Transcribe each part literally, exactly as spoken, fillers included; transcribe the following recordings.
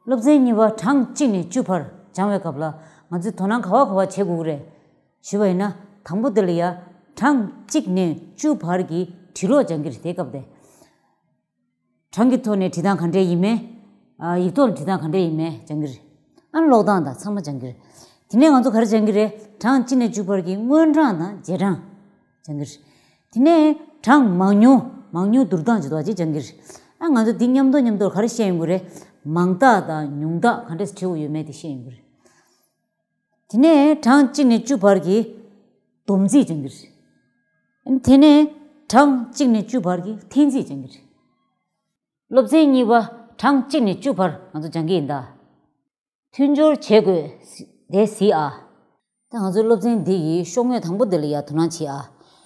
སློབ་ཚན་གཉིས་པ་གྲངས་གཅིག་ནས་བཅུ་བར་སྦྱང་བའི་སྐབས་ལ་ང་ཚོས་དོ་སྣང་ག་བ་ག་བ་བྱེད་དགོས་ཀྱི་རེད་ཞུས་པ་ཡིན་ན། དང་པོ་དེ་ལ་ཡ་གྲངས་གཅིག་ནས་བཅུ་བར་གྱི་འབྲི་ཀློག་སྦྱང་གི་རེད། དེ་སྐབས་དེ། གྲངས་ཀྱི་ཐོག་ནས་བྲིས་སྟངས་ག་འདྲས་ཡིན་མིན། ཨ། ཡིག་ཐོག་ནས་བྲིས་སྟངས་ག་འདྲས་ཡིན་མིན་སྦྱང་གི་རེད། ཨ་ནི་ཀློག་སྟངས་དང་ཚང་མ་སྦྱང་གི་རེད། དེ་ནས་ང་ཚོ་ག་རེ་སྦྱང་གི་རེད། གྲངས་གཅིག་ནས་བཅུ་བར་གྱི་སྔོན་གྲངས་དང་རྗེས་གྲངས་སྦྱང་གི་རེད། དེ་ནས་གྲངས་མང་ཉུང་། མང་ཉུང་བསྡུར་སྟངས་ཅིག་འདུག་པ་ཅིག་སྦྱང་གི་རེད། ཨ། ང་ཚོ་འདི་མཉམ་དུ་མཉམ་དུ་ག་རེ་བཤད་ཡོང་གི་རེད། མང་དག་དང་ཉུང་དག་ག་འདྲས་བྲི་དགོས་ཡོད་མེད་དེ་བཤད་ཡོང་གི་རེད། དེ་ནས་གྲངས་གཅིག་ནས་བཅུ་བར་གྱི་སྡོམ་རྩིས་སྦྱང་གི་རེད། དེ་ནས་གྲངས་གཅིག་ནས་བཅུ་བར་གྱི་འཐེན་རྩིས་སྦྱང་གི་རེད། སློབ་ཚན་གཉིས་པ་གྲངས་གཅིག་ནས་བཅུ་བར་ང་ཚོ་སྦྱང་གི་ཡིན་ད། མཐུན་སྦྱོར་བྱེད་དགོས། དེ་གཟིགས་ཨ། ད་ང་ཚོའི་སློབ་ཚན་འདི་ཡི་ཤོག་ངོས་དང་པོ་འདི་ལ་ཡ་དོ་སྣང་བྱེད་ཨ།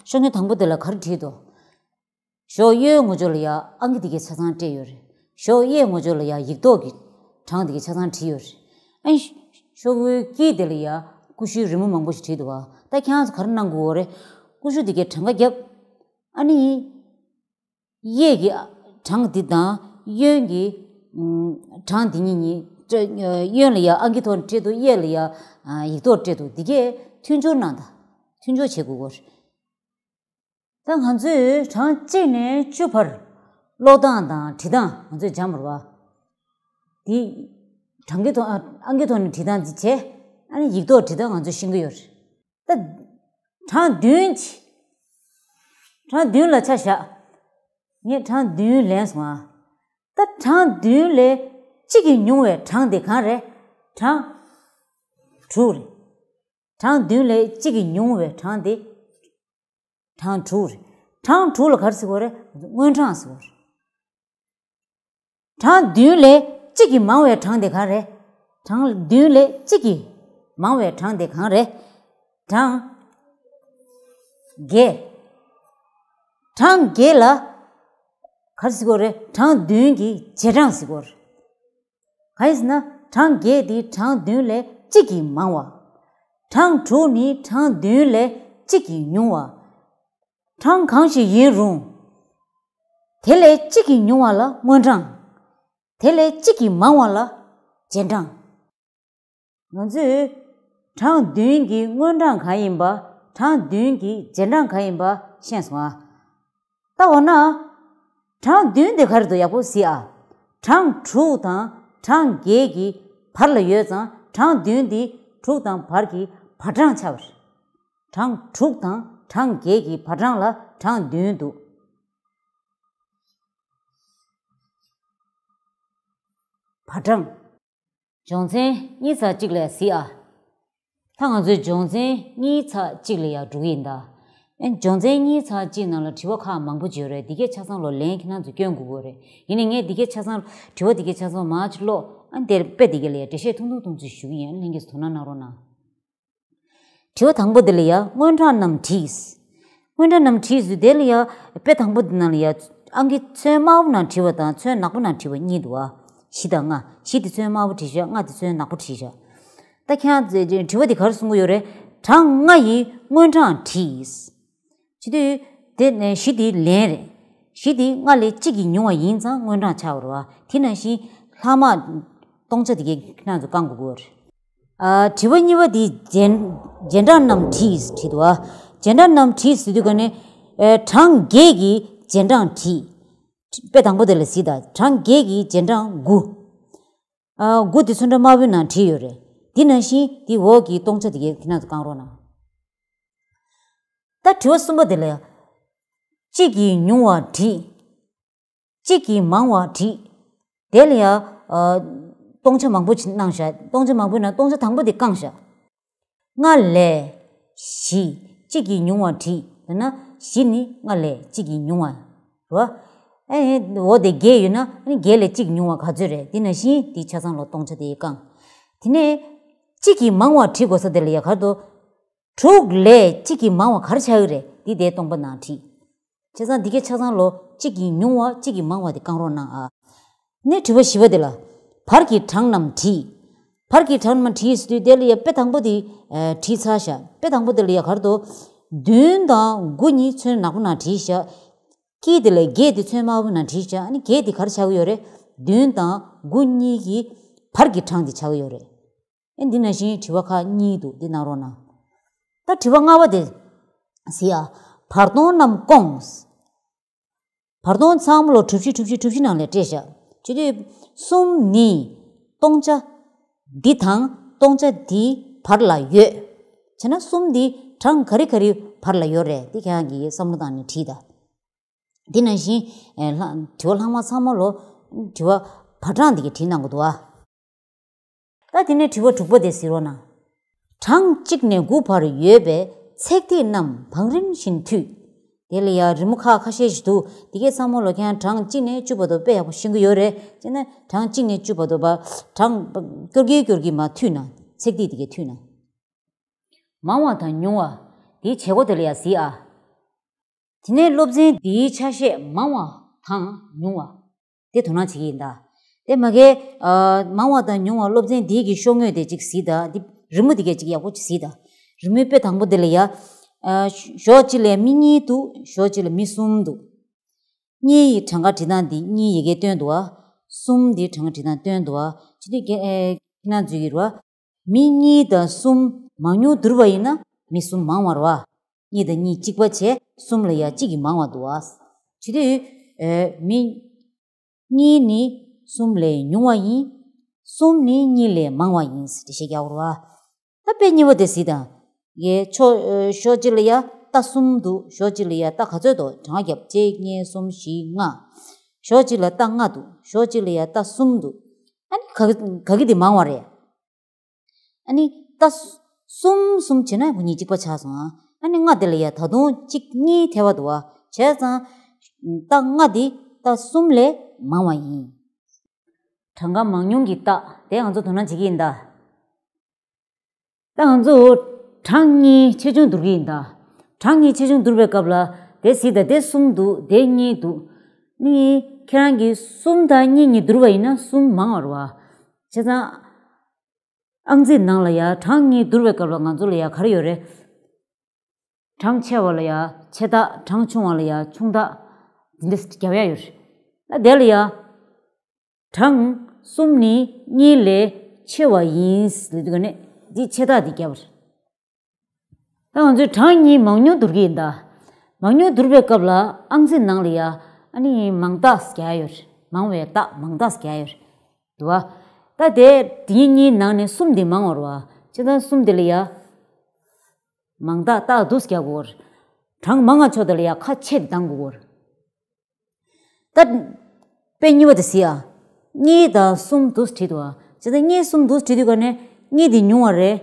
ཤོག་ངོས་དང་པོ་འདི་ལ་ག་རེ་བྲིས་འདུག་ཤོག་གཡོན་ངོས་ཕྱོགས་ལ་ཡ་ཨང་ཀི་འདི་གའི་ཆ་ཚང་སྤྲད་ཡོད་རེད། ཤོག་གཡས་ངོས་ཕྱོགས་ལ་ཡ་ཡིག་ཐོག་གི་གྲངས་འདི་གའི་ཆ་ཚང་བྲིས་ཡོད་རེད། ཨ་ནི་ཤོག་བུའི་དཀྱིལ་དེ་ལ་ཡ་ཀུ་ཤུའི་རི་མོ་མང་པོ་ཞིག་བྲིས་འདུག་བ། ད་ཁྱེད་རང་ཚོ་ག་རེ་གནང་དགོས་རེད། ཀུ་ཤུ་འདི་གའི་གྲངས་ཀ་བརྒྱབ། ཨ་ནི་གཡས་ཀྱི་གྲངས་འདི་དང་གཡོན་གྱི་ཨུམ་གྲངས་འདི་གཉིས་གཉིས། གཡོན་ལ་ཡ་ཨང་ཀི་ཐོག་ནས་སྤྲད་འདུག་གཡས་ལ་ཡ་ཨ་ཡིག་ཐོག་སྤྲད་འདུག་འདི་གས་མཐུན་སྦྱོར་གནང་དང་། མཐུན་སྦྱོར་བྱེད་དགོས་ཀྱི་རེད། ད་ང་ཚོས་གྲངས་གཅིག་ནས་བཅུ་བར་ཀློག་སྟངས་དང་བྲིས་སྟངས་ང་ཚོས་སྦྱངས་པ་རེད་བ། འདི་གྲངས་ཀྱི་ཐོག་ཨ་ཨང་ཀི་ཐོག་ནས་བྲིས་སྟངས་འདི་བྱས། ཨ་ནི་ཡིག་ཐོག་བྲིས་སྟངས་ང་ཚོས་ཤེས་ཀྱི་ཡོད་རེད། ད་གྲངས་བདུན་གྱི། གྲངས་བདུན་ལ་ཆ་བཞག་ངས་གྲངས་བདུན་ལེན་སོང་ཨ། ད་གྲངས་བདུན་ལས་གཅིག་གིས་ཉུང་བའི་གྲངས་དེ་གང་རེད། གྲངས་དྲུག་རེད། གྲངས་བདུན་ལས་གཅིག་གིས་ཉུང་བའི་གྲངས་དེ་གྲངས་དྲུག་རེད། གྲངས་དྲུག་ལ་ག་རེ་ཟེར་གྱི་ཡོད་རེད། སྔོན་གྲངས་ཟེར་གྱི་ཡོད་རེད། གྲངས་བདུན་ལས་གཅིག་གིས་མང་བའི་གྲངས་དེ་གང་རེད། གྲངས་བདུན་ལས་གཅིག་གིས་མང་བའི་གྲངས་དེ་གང་རེད། གྲངས་བརྒྱད། གྲངས་བརྒྱད་ལ་ག་རེ་ཟེར་གྱི་ཡོད་རེད། གྲངས་བདུན་གྱི་རྗེས་གྲངས་ཟེར་གྱི་ཡོད་རེད། གང་ཡིན་ཟེར་ན་གྲངས་བརྒྱད་དེ་གྲངས་བདུན་ལས་གཅིག་གིས་མང་བ། གྲངས་དྲུག་ནི་གྲངས་བདུན་ལས་གཅིག་གིས་ཉུང་བ། གྲངས་གང་ཞིག་ཡིན་རུང་། དེ་ལས་གཅིག་གིས་ཉུང་བ་ལ་སྔོན་གྲངས། དེ་ལས་གཅིག་གིས་མང་བ་ལ་རྗེས་གྲངས། ང་ཚོས་གྲངས་བདུན་གྱི་སྔོན་གྲངས་གང་ཡིན་པ། གྲངས་བདུན་གྱི་རྗེས་གྲངས་གང་ཡིན་པ་ཤེས་སོང་ཨ། ད་འོ་ན། གྲངས་བདུན་དེ་ག་རེ་འདུག་ཡག་པོ་གཟིགས་ཨ། གྲངས་དྲུག་དང་གྲངས་བརྒྱད་ཀྱི་བར་ལ་ཡོད་ཙང་གྲངས་བདུན་དེ་དྲུག་དང་བར་གྱི་བར་གྲངས་ཆགས་པ་རེད། གྲངས་དྲུག་དང་གྲངས་བརྒྱད་ཀྱི་བར་གྲངས་ལ་གྲངས་བདུན་འདུག་བར་གྲངས། སྦྱོང་ཚན་གཉིས་ཚེག་གཅིག་ལ་གཟིགས་ཨ། ད་ང་ཚོས་སྦྱོང་ཚན་གཉིས་ཚེག་གཅིག་ལ་ཡར་འགྲོ་གི་ཡིན་ད། ཨེ། སྦྱོང་ཚན་གཉིས་ཚེག་གཅིག་ནང་ལ་དྲི་བ་ཁག་མང་པོ་ཅིག་ཡོད་རེད། འདི་གས་ཆ་ཚང་ལོ་ལན་ཁྱེད་རང་ཚོས་སྐྱོན་དགོས་ཀྱི་རེད། ཡིན་ནའི་ངས་འདི་གས་ཆ་ཚང་། དྲི་བ་འདི་གས་ཆ་ཚང་མར་ཅིག་ཀློག་ཨ། དེར་དཔེ་འདི་གས་ལ་ཡར་འགྲེལ་བཤད་ཐུང་ཐུང་ཐུང་ཙམ་ཞུ་གི་ཡིན། ལྷན་རྒྱས་ཚོ་དོ་སྣང་གནང་རོགས་གནང་། དྲི་བ་དང་པོ་འདི་ལ་ཡ་སྔོན་གྲངས་རྣམས་བྲིས། སྔོན་གྲངས་རྣམས་བྲིས་ཟེར་དེ་ལ་ཡ་དཔེ་དང་པོ་འདི་ནང་ལ་ཡ་ཨང་ཀི་ཚོན་དམར་པོ་ནང་བྲིས་པ་དང་ཚོན་ནག་པོ་ནང་བྲིས་པ་གཉིས་འདུག་བ། བཞི་དང་ལྔ། བཞི་དེ་ཚོན་དམར་པོ་བྲིས་བཞག་ལྔ་དེ་ཚོན་ནག་པོ་བྲིས་བཞག་ད་ཁྱེད་རང་ཚོས་དྲི་བ་འདི་ག་རེ་གསུང་གི་ཡོད་རེད། གྲངས་ལྔ་ཡི་སྔོན་གྲངས་བྲིས། བྱེད་དུས་དེ་ནས་བཞི་དེ་ལན་རེད། བཞི་དེ་ལྔ་ལས་གཅིག་གིས་ཉུང་བ་ཡིན་ཙང་སྔོན་གྲངས་ཆགས་པ་རེད་བ། དེ་ནང་བཞིན་ལྷག་མ་སྟོང་ཆ་དེ་གའི་ཁྱེད་རང་ཚོ་བསྐང་དགོས་ཀྱི་ཡོད་རེད། ཨ། དྲི་བ་གཉིས་པ་དེ་རྗེས་རྗེས་གྲངས་རྣམས་བྲིས་བྲིས་འདུག་བ། རྗེས་གྲངས་རྣམས་བྲིས་ཟེར་དུས་ག་ནས། ཨ། གྲངས་བརྒྱད་ཀྱི་རྗེས་གྲངས་བྲིས། དཔེ་དང་པོ་དེ་ལ་གཟིགས་དང་། གྲངས་བརྒྱད་ཀྱི་རྗེས་གྲངས་དགུ། ཨ། དགུ་དེ་ཚོན་ཁྲ་དམར་པོའི་ནང་བྲིས་ཡོད་རེད། དེ་ནང་བཞིན་དེ་འོག་གི་སྟོང་ཆ་དེ་གའི་ཁྱེད་རང་ཚོ་བསྐང་རོགས་གནང་། ད་དྲི་བ་གསུམ་པ་དེ་ལ། གཅིག་གིས་ཉུང་བ་བྲིས། གཅིག་གིས་མང་བ་བྲིས། དེ་ལ་ཡ། ཨ། སྟོང་ཆ་མང་པོ་ཅིག་གནང་བཞག་སྟོང་ཆ་མང་པོའི་ནང་སྟོང་ཆ་དང་པོ་དེ་བསྐངས་བཞག་ལྔ་ལས་བཞི། གཅིག་གིས་ཉུང་བ་བྲིས་ཡོད་ན་བཞི་ནི་ལྔ་ལས་གཅིག་གིས་ཉུང་བ་རེད་བ། ཨེ། འོ་དེ་བརྒྱད་ཡོད་ན་ཨ་ནི་བརྒྱད་ལས་གཅིག་ཉུང་བ་ག་ཚོད་རེད། དེ་ནང་བཞིན་དེ་ཆ་ཚང་ལོ་སྟོང་ཆ་དེ་བསྐངས། དེ་ནས་གཅིག་གིས་མང་བ་བྲིས་དགོས་ས་དེ་ལ་ཡ་ག་རེ་འདུག་དྲུག་ལས་གཅིག་གིས་མང་བ་ག་རེ་ཆགས་ཀྱི་རེད། འདི་དེའི་སྟོང་པ་ནང་བྲིས། བྱས་ཙང་འདི་གའི་ཆ་ཚང་ལོ་གཅིག་གིས་ཉུང་བ་གཅིག་གིས་མང་བ་དེ་བསྐང་རོགས་གནང་ཨ། ནས་དྲི་བ་བཞི་པ་དེ་ལ། བར་གྱི་གྲངས་རྣམས་བྲིས། བར་གྱི་གྲངས་རྣམས་བྲིས་ཟེར་དུས་དེ་ལ་ཡ་དཔེ་དང་པོ་དེ་བྲིས་ཚར་བཞག་དཔེ་དང་པོ་དེ་ལ་ཡ་ག་རེ་འདུག་བདུན་དང་དགུ་གཉིས་ཚོན་ནག་པོ་ནང་བྲིས་བཞག་དཀྱིལ་དེ་ལ་བརྒྱད་དེ་ཚོན་དམར་པོ་ནང་བྲིས་བཞག་ཨ་ནི་བརྒྱད་དེ་ག་རེ་ཆགས་ཀྱི་ཡོད་རེད། བདུན་དང་དགུ་གཉིས་ཀྱི་ བར་གྱི་གྲངས་དེ་ཆགས་ཀྱི་ཡོད་རེད། ཨེ་འདི་ནང་བཞིན་དྲི་བ་ཁག་གཉིས་འདུག་འདི་གནང་རོགས་གནང་། ད་དྲི་བ་ལྔ་པ་དེ་གཟིགས་ཨ། བར་སྟོང་རྣམས་སྐོངས། བར་སྟོང་ཚང་མ་ལོ་གྲུ་བཞི་གྲུ་བཞི་གྲུ་བཞི་ནང་ལ་སྤྲད་བཞག་བྱེད་དུས་གསུམ་ནི་སྟོང་ཆ་འདི་དང་སྟོང་ཆ་འདིའི་བར་ལ་ཡོད། བྱས་ན་གསུམ་འདི་གྲངས་ག་རེ་ག་རེའི་བར་ལ་ཡོད་རེད། འདི་ཁྱེད་རང་གིས་བསམ་བློ་བཏང་ནས་བྲིས་དང་། འདི་ནང་བཞིན་ཨེ་ལྷ་དྲི་བ་ལྷག་མ་ཚང་མ་ལོ་དྲི་བ་བར་གྲངས་འདི་ག་བྲིས་གནང་དགོས་འདུག་ཨ། ད་དེ་ནས་དྲི་བ་དྲུག་པ་དེ་གཟིགས་རོགས་གནང་། གྲངས་གཅིག་ནས་དགུ་བར་ཡོད་པའི་ཚེག་ཐིག་རྣམས་བང་རིམ་བཞིན་མཐུད། དེ་ལ་ཡང་རི་མོ་ཁག་ཁ་ཤས་ཤིག་འདུག་དེ་གའི་ཚང་མ་ལོ་ཁྱེད་རང་གྲངས་གཅིག་ནས་བཅུ་བར་དུ་དཔེ་ཡག་པོ་ཤེས་ཀྱི་ཡོད་རེད། བྱས་ན་གྲངས་གཅིག་ནས་བཅུ་བར་དུ་བ་གྲངས་སྐྱོར་གྱིན་སྐྱོར་གྱིན་མར་མཐུད་ན། ཚེག་ཐིག་དེ་གའི་མཐུད་ན། མང་བ་དང་ཉུང་བ། དེའི་བྱེད་སྒོ་དེ་ལ་ཡང་གཟིགས་ཨ། དེ་ནས་སློབ་ཚན་འདིའི་ཆ་ཤས་མང་བ་དང་ཉུང་བ་དེ་དོ་སྣང་བྱེད་ཀྱི་ཡིན་ད། དེ་མ་གའི་མང་བ་དང་ཉུང་བ་སློབ་ཚན་འདིའི་གི་ཤོག་ངོས་དེ་གཅིག་གཟིགས་ད། འདི་རི་མོ་འདི་གས་གཅིག་ཡག་པོ་གཅིག་གཟིགས་ད། རི་མོའི་དཔེ་དང་པོ་འདི་ལ་ཡ། ཨ་ཞོགས་གཅིག་ལ་མི་གཉིས་འདུག་ཞོགས་གཅིག་ལ་མི་གསུམ་འདུག་གཉིས་ཡི་གྲངས་ཀ་བྲིས་སྟངས་འདི་གཉིས་ཡི་གེ་སྟོན་འདུག་ཨ། གསུམ་འདི་གྲངས་ཀ་བྲིས་སྟངས་སྟོན་འདུག་ཨ། ཅི་འདི་གས་ཨེ་ཁྱེད་རང་ཚོས་ཀྱི་རེད་བ། མི་གཉིས་དང་གསུམ་མང་ཉུང་བསྡུར་བ་ཡིན་ན་མི་གསུམ་མང་བ་རེད་བ། གཉིས་དང་གཉིས་གཅིག་པ་བྱས་གསུམ་ལ་ཡ་གཅིག་གིས་མང་བ་འདུག་ཨ། བྱེད་དུས་ཨེ་མི་གཉིས་ནི་གསུམ་ལས་ཉུང་བ་ཡིན། གསུམ་ནི་གཉིས་ལས་མང་བ་ཡིན་ཟེར་ཏེ་བཤད་རྒྱག་རེད་བ། ད་དཔེ་གཉིས་པ་དེ་གཟིགས་དང་། ཡའི་ཕྱོགས་ཨེ་ཕྱོགས་གཅིག་ལ་ཡ་རྟ་གསུམ་འདུག་ཕྱོགས་གཅིག་ལ་ཡ་རྟ་ག་ཚོད་འདུག་གྲངས་ཀ་རྒྱབ། གཅིག་གཉིས་གསུམ་བཞི་ལྔ། ཕྱོགས་གཅིག་ལ་རྟ་ལྔ་འདུག་ཕྱོགས་གཅིག་ལ་ཡ་རྟ་གསུམ་འདུག་ཨ་ནི་ག་གི་ག་གི་དེ་མང་བ་རེད། ཨ་ནི་རྟ་གསུམ་གསུམ་བྱས་ན་ཁོ་གཉིས་གཅིག་པ་ཆགས་སོང་ཨ། ཨ་ནི་ལྔ་དེ་ལ་ཡ་ད་དུང་གཅིག་གཉིས་ཐལ་བ་འདུག་བ། བྱས་ཙང་རྟ་ལྔ་དེ་རྟ་གསུམ་ལས་མང་བ་ཡིན། གྲངས་ཀ་མང་ཉུང་གི་རྟགས་དེ་ང་ཚོ་དོ་སྣང་བྱེད་ཀྱི་ཡིན་ད། ད་ང་ཚོ་གྲངས་གཉིས་ཆེ་ཆུང་བསྡུར་གྱི་ཡིན་ད། གྲངས་གཉིས་ཆེ་ཆུང་བསྡུར་བའི་སྐབས་ལ་དེ་གཟིགས་ད། དེ་གསུམ་འདུག་དེ་གཉིས་འདུག་ནི་ཁྱེད་རང་གིས་གསུམ་དང་གཉིས་གཉིས་བསྡུར་བ་ཡིན་ན་གསུམ་མང་བ་རེད་བ། བྱས་ཙང་ཨང་རྩིས་ནང་ལ་ཡ་གྲངས་གཉིས་བསྡུར་བའི་སྐབས་ལ་ང་ཚོ་ལ་ཡ་ག་རེ་ཡོད་རེད། གྲངས་ཆེ་བ་ལ་ཡ་ཆེ་རྟགས། གྲངས་ཆུང་བ་ལ་ཡ་ཆུང་རྟགས། འདི་འདྲ་རྒྱབ་ཡ་ཡོད་རེད། ད་དེ་ལ་ཡ། གྲངས་གསུམ་ནི་གཉིས་ལས་ཆེ་བ་ཡིན་ལབ་དུས་ཀ་ནས་འདི་ཆེ་རྟགས་འདི་བརྒྱབ་པ་རེད། ད་ང་ཚོས་གྲངས་གཉིས་མང་ཉུང་བསྡུར་གྱི་ཡིན་ད། མང་ཉུང་བསྡུར་བའི་སྐབས་ལ་ཨང་རྩིས་ནང་ལ་ཡ་ཨ་ནི་མང་རྟགས་རྒྱག་ཡ་ཡོད་རེད། མང་བའི་རྟགས་མང་རྟགས་རྒྱག་ཡ་ཡོད་རེད། འདུག་བ། ད་དེ་དེ་གཉིས་གཉིས་ནང་ནས་གསུམ་འདི་མང་བ་རེད་བ། བྱས་ཙང་གསུམ་འདི་ལ་ཡ་མང་རྟགས་རྟགས་འདུག་རྒྱག་དགོས་རེད། གྲངས་མང་བ་ཕྱོགས་དེ་ལ་ཡ་ཁ་ཕྱེ་སྟེ་བཏང་དགོས་རེད། ད། དཔེ་གཉིས་པ་དེ་གཟིགས་ཨ། གཉིས་དང་གསུམ་འདུག་བྲིས་འདུག་ཨ། བྱས་ཙང་གཉིས་གསུམ་འདུག་བྲིས་དུས་ཀ་ནས་གཉིས་དེ་ཉུང་བ་རེད།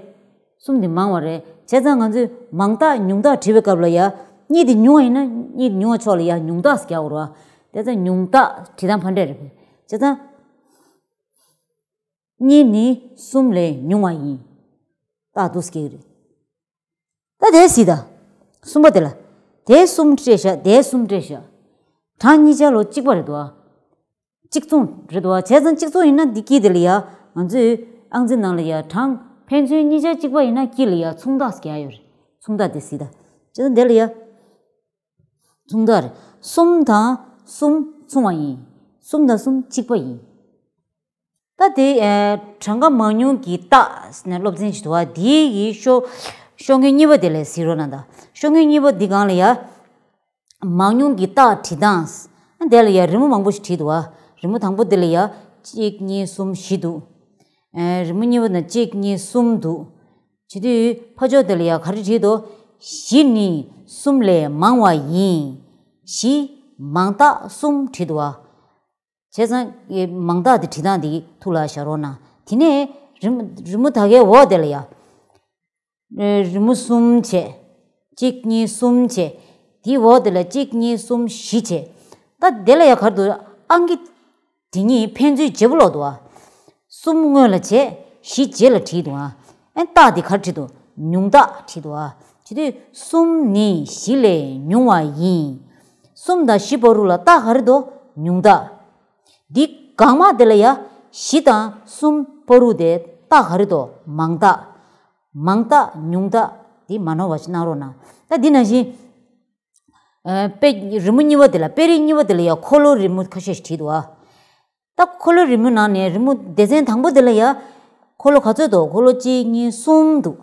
གསུམ་དེ་མང་བ་རེད། བྱས་ཙང་ང་ཚོས་མང་རྟགས་ཉུང་རྟགས་བྲིས་པའི་སྐབས་ལ་ཡ། གཉིས་དེ་ཉུང་བ་ཡིན་ན་གཉིས་དེ་ཉུང་བ་ཕྱོགས་ལ་ཡ་ཉུང་རྟགས་རྒྱག་དགོས་རེད་བ། བྱས་ཙང་ཉུང་རྟགས་བྲིས་སྟངས་ཕར་འདྲ་རེད། བྱས་ཙང་། གཉིས་ནི་གསུམ་ལས་ཉུང་བ་ཡིན། རྟགས་འདུག་སྐྱེ་གི་རེད། ད་དེ་གཟིགས་དང་། གསུམ་པ་དེ་ལ། དེ་གསུམ་སྤྲད་བཞག་དེ་གསུམ་སྤྲད་བཞག་གྲངས་གཉིས་ཆ་ལོ་གཅིག་པ་རེད་འདུག་ཨ། གཅིག་མཚུངས་རེད་འདུག་ཨ། བྱས་ཙང་གཅིག་མཚུངས་ཡིན་ན་འདི་དཀྱིལ་དེ་ལ་ཡ། ང་ཚོས་ཨང་རྩིས་ནང་ལ་ཡ་གྲངས་ཕན་ཚུན་གཉིས་ཆ་གཅིག་པ་ཡིན་ན་དཀྱིལ་ལ་ཡ་མཚུངས་རྟགས་རྒྱག་ཡ་ཡོད་རེད། མཚུངས་རྟགས་དེ་གཟིགས་དང་། བྱས་ཙང་དེ་ལ་ཡ། མཚུངས་རྟགས་རེད། གསུམ་དང་གསུམ་མཚུངས་པ་ཡིན། གསུམ་དང་གསུམ་གཅིག་པ་ཡིན། ད་དེ་ཨེ་གྲངས་ཀ་མང་ཉུང་གི་རྟགས་ཟེར་ནས་སློབ་ཚན་ཞིག་འདུག་བ། དེའི་གི་ཤོ་ཤོག་ངོས་གཉིས་པ་དེ་ལ་གཟིགས་རོགས་གནང་དང་། ཤོག་ངོས་གཉིས་པ་འདི་སྒང་ལ་ཡ། མང་ཉུང་གི་རྟགས་བྲིས་སྟངས། དེ་ལ་ཡ་རི་མོ་མང་པོ་ཞིག་བྲིས་འདུག་བ། རི་མོ་དང་པོ་དེ་ལ་ཡ་གཅིག་གཉིས་གསུམ་བཞི་འདུག་ཨེ་རི་མོ་གཉིས་པ་ན་གཅིག་གཉིས་གསུམ་འདུག་བྱེད་དུས་ཕར་ཕྱོགས་དེ་ལ་ཡ་ག་རེ་བྲིས་འདུག་བཞི་ནི་གསུམ་ལས་མང་བ་ཡིན། བཞི་མང་རྟགས་གསུམ་བྲིས་འདུག་བ། བྱས་ཙང་མང་རྟགས་དེ་བྲིས་སྟངས་དེ་ཐུགས་ལ་བཞག་རོགས་གནང་། དེ་ནས་རི་མོ་རི་མོ་ད་གའི་འོག་དེ་ལ་ཡ། རི་མོ་གསུམ་བྱས། གཅིག་གཉིས་གསུམ་བྱས། དེའི་འོག་དེ་ལ་གཅིག་གཉིས་གསུམ་བཞི་བྱས། ད་དེ་ལ་ཡ་ག་རེ་འདུག་ཨང་ཀི་དེ་གཉིས་ཕན་ཚུན་བརྗེ་པོ་ལོག་འདུག་བ། གསུམ་སྔོན་ལ་བྱས། བཞི་རྗེས་ལ་བྲིས་འདུག་ཨ། ཨེ་རྟགས་འདི་ག་རེ་བྲིས་འདུག་ཉུང་རྟགས་བྲིས་འདུག་ཨ། བྱེད་དུས་གསུམ་ནི་བཞི་ལས་ཉུང་བ་ཡིན། གསུམ་དང་བཞི་བར་དུ་ལ་རྟགས་ག་རེ་འདུག་ཉུང་རྟགས། འདི་གང་མ་དེ་ལ་ཡ་བཞི་དང་གསུམ་བར་དུ་དེ་རྟགས་ག་རེ་འདུག་མང་རྟགས། མང་རྟགས་ཉུང་རྟགས་འདི་མ་ནོར་བ་ཞིག་གནང་རོགས་གནང་། ད་འདི་ནང་བཞིན། ཨ་དཔེ་རི་མོ་གཉིས་པ་དེ་ལ་དཔེ་རིས་གཉིས་པ་དེ་ལ་ཡ་འཁོར་ལོ་རི་མོ་ཁ་ཤས་ཤིག་བྲིས་འདུག་ཨ། ད་འཁོར་ལོའི་རི་མོའི་ནང་ནས་རི་མོ་སྡེ་ཚན་དང་པོ་དེ་ལ་ཡ། འཁོར་ལོ་ག་ཚོད་འདུག་འཁོར་ལོ་གཅིག་གཉིས་གསུམ་འདུག་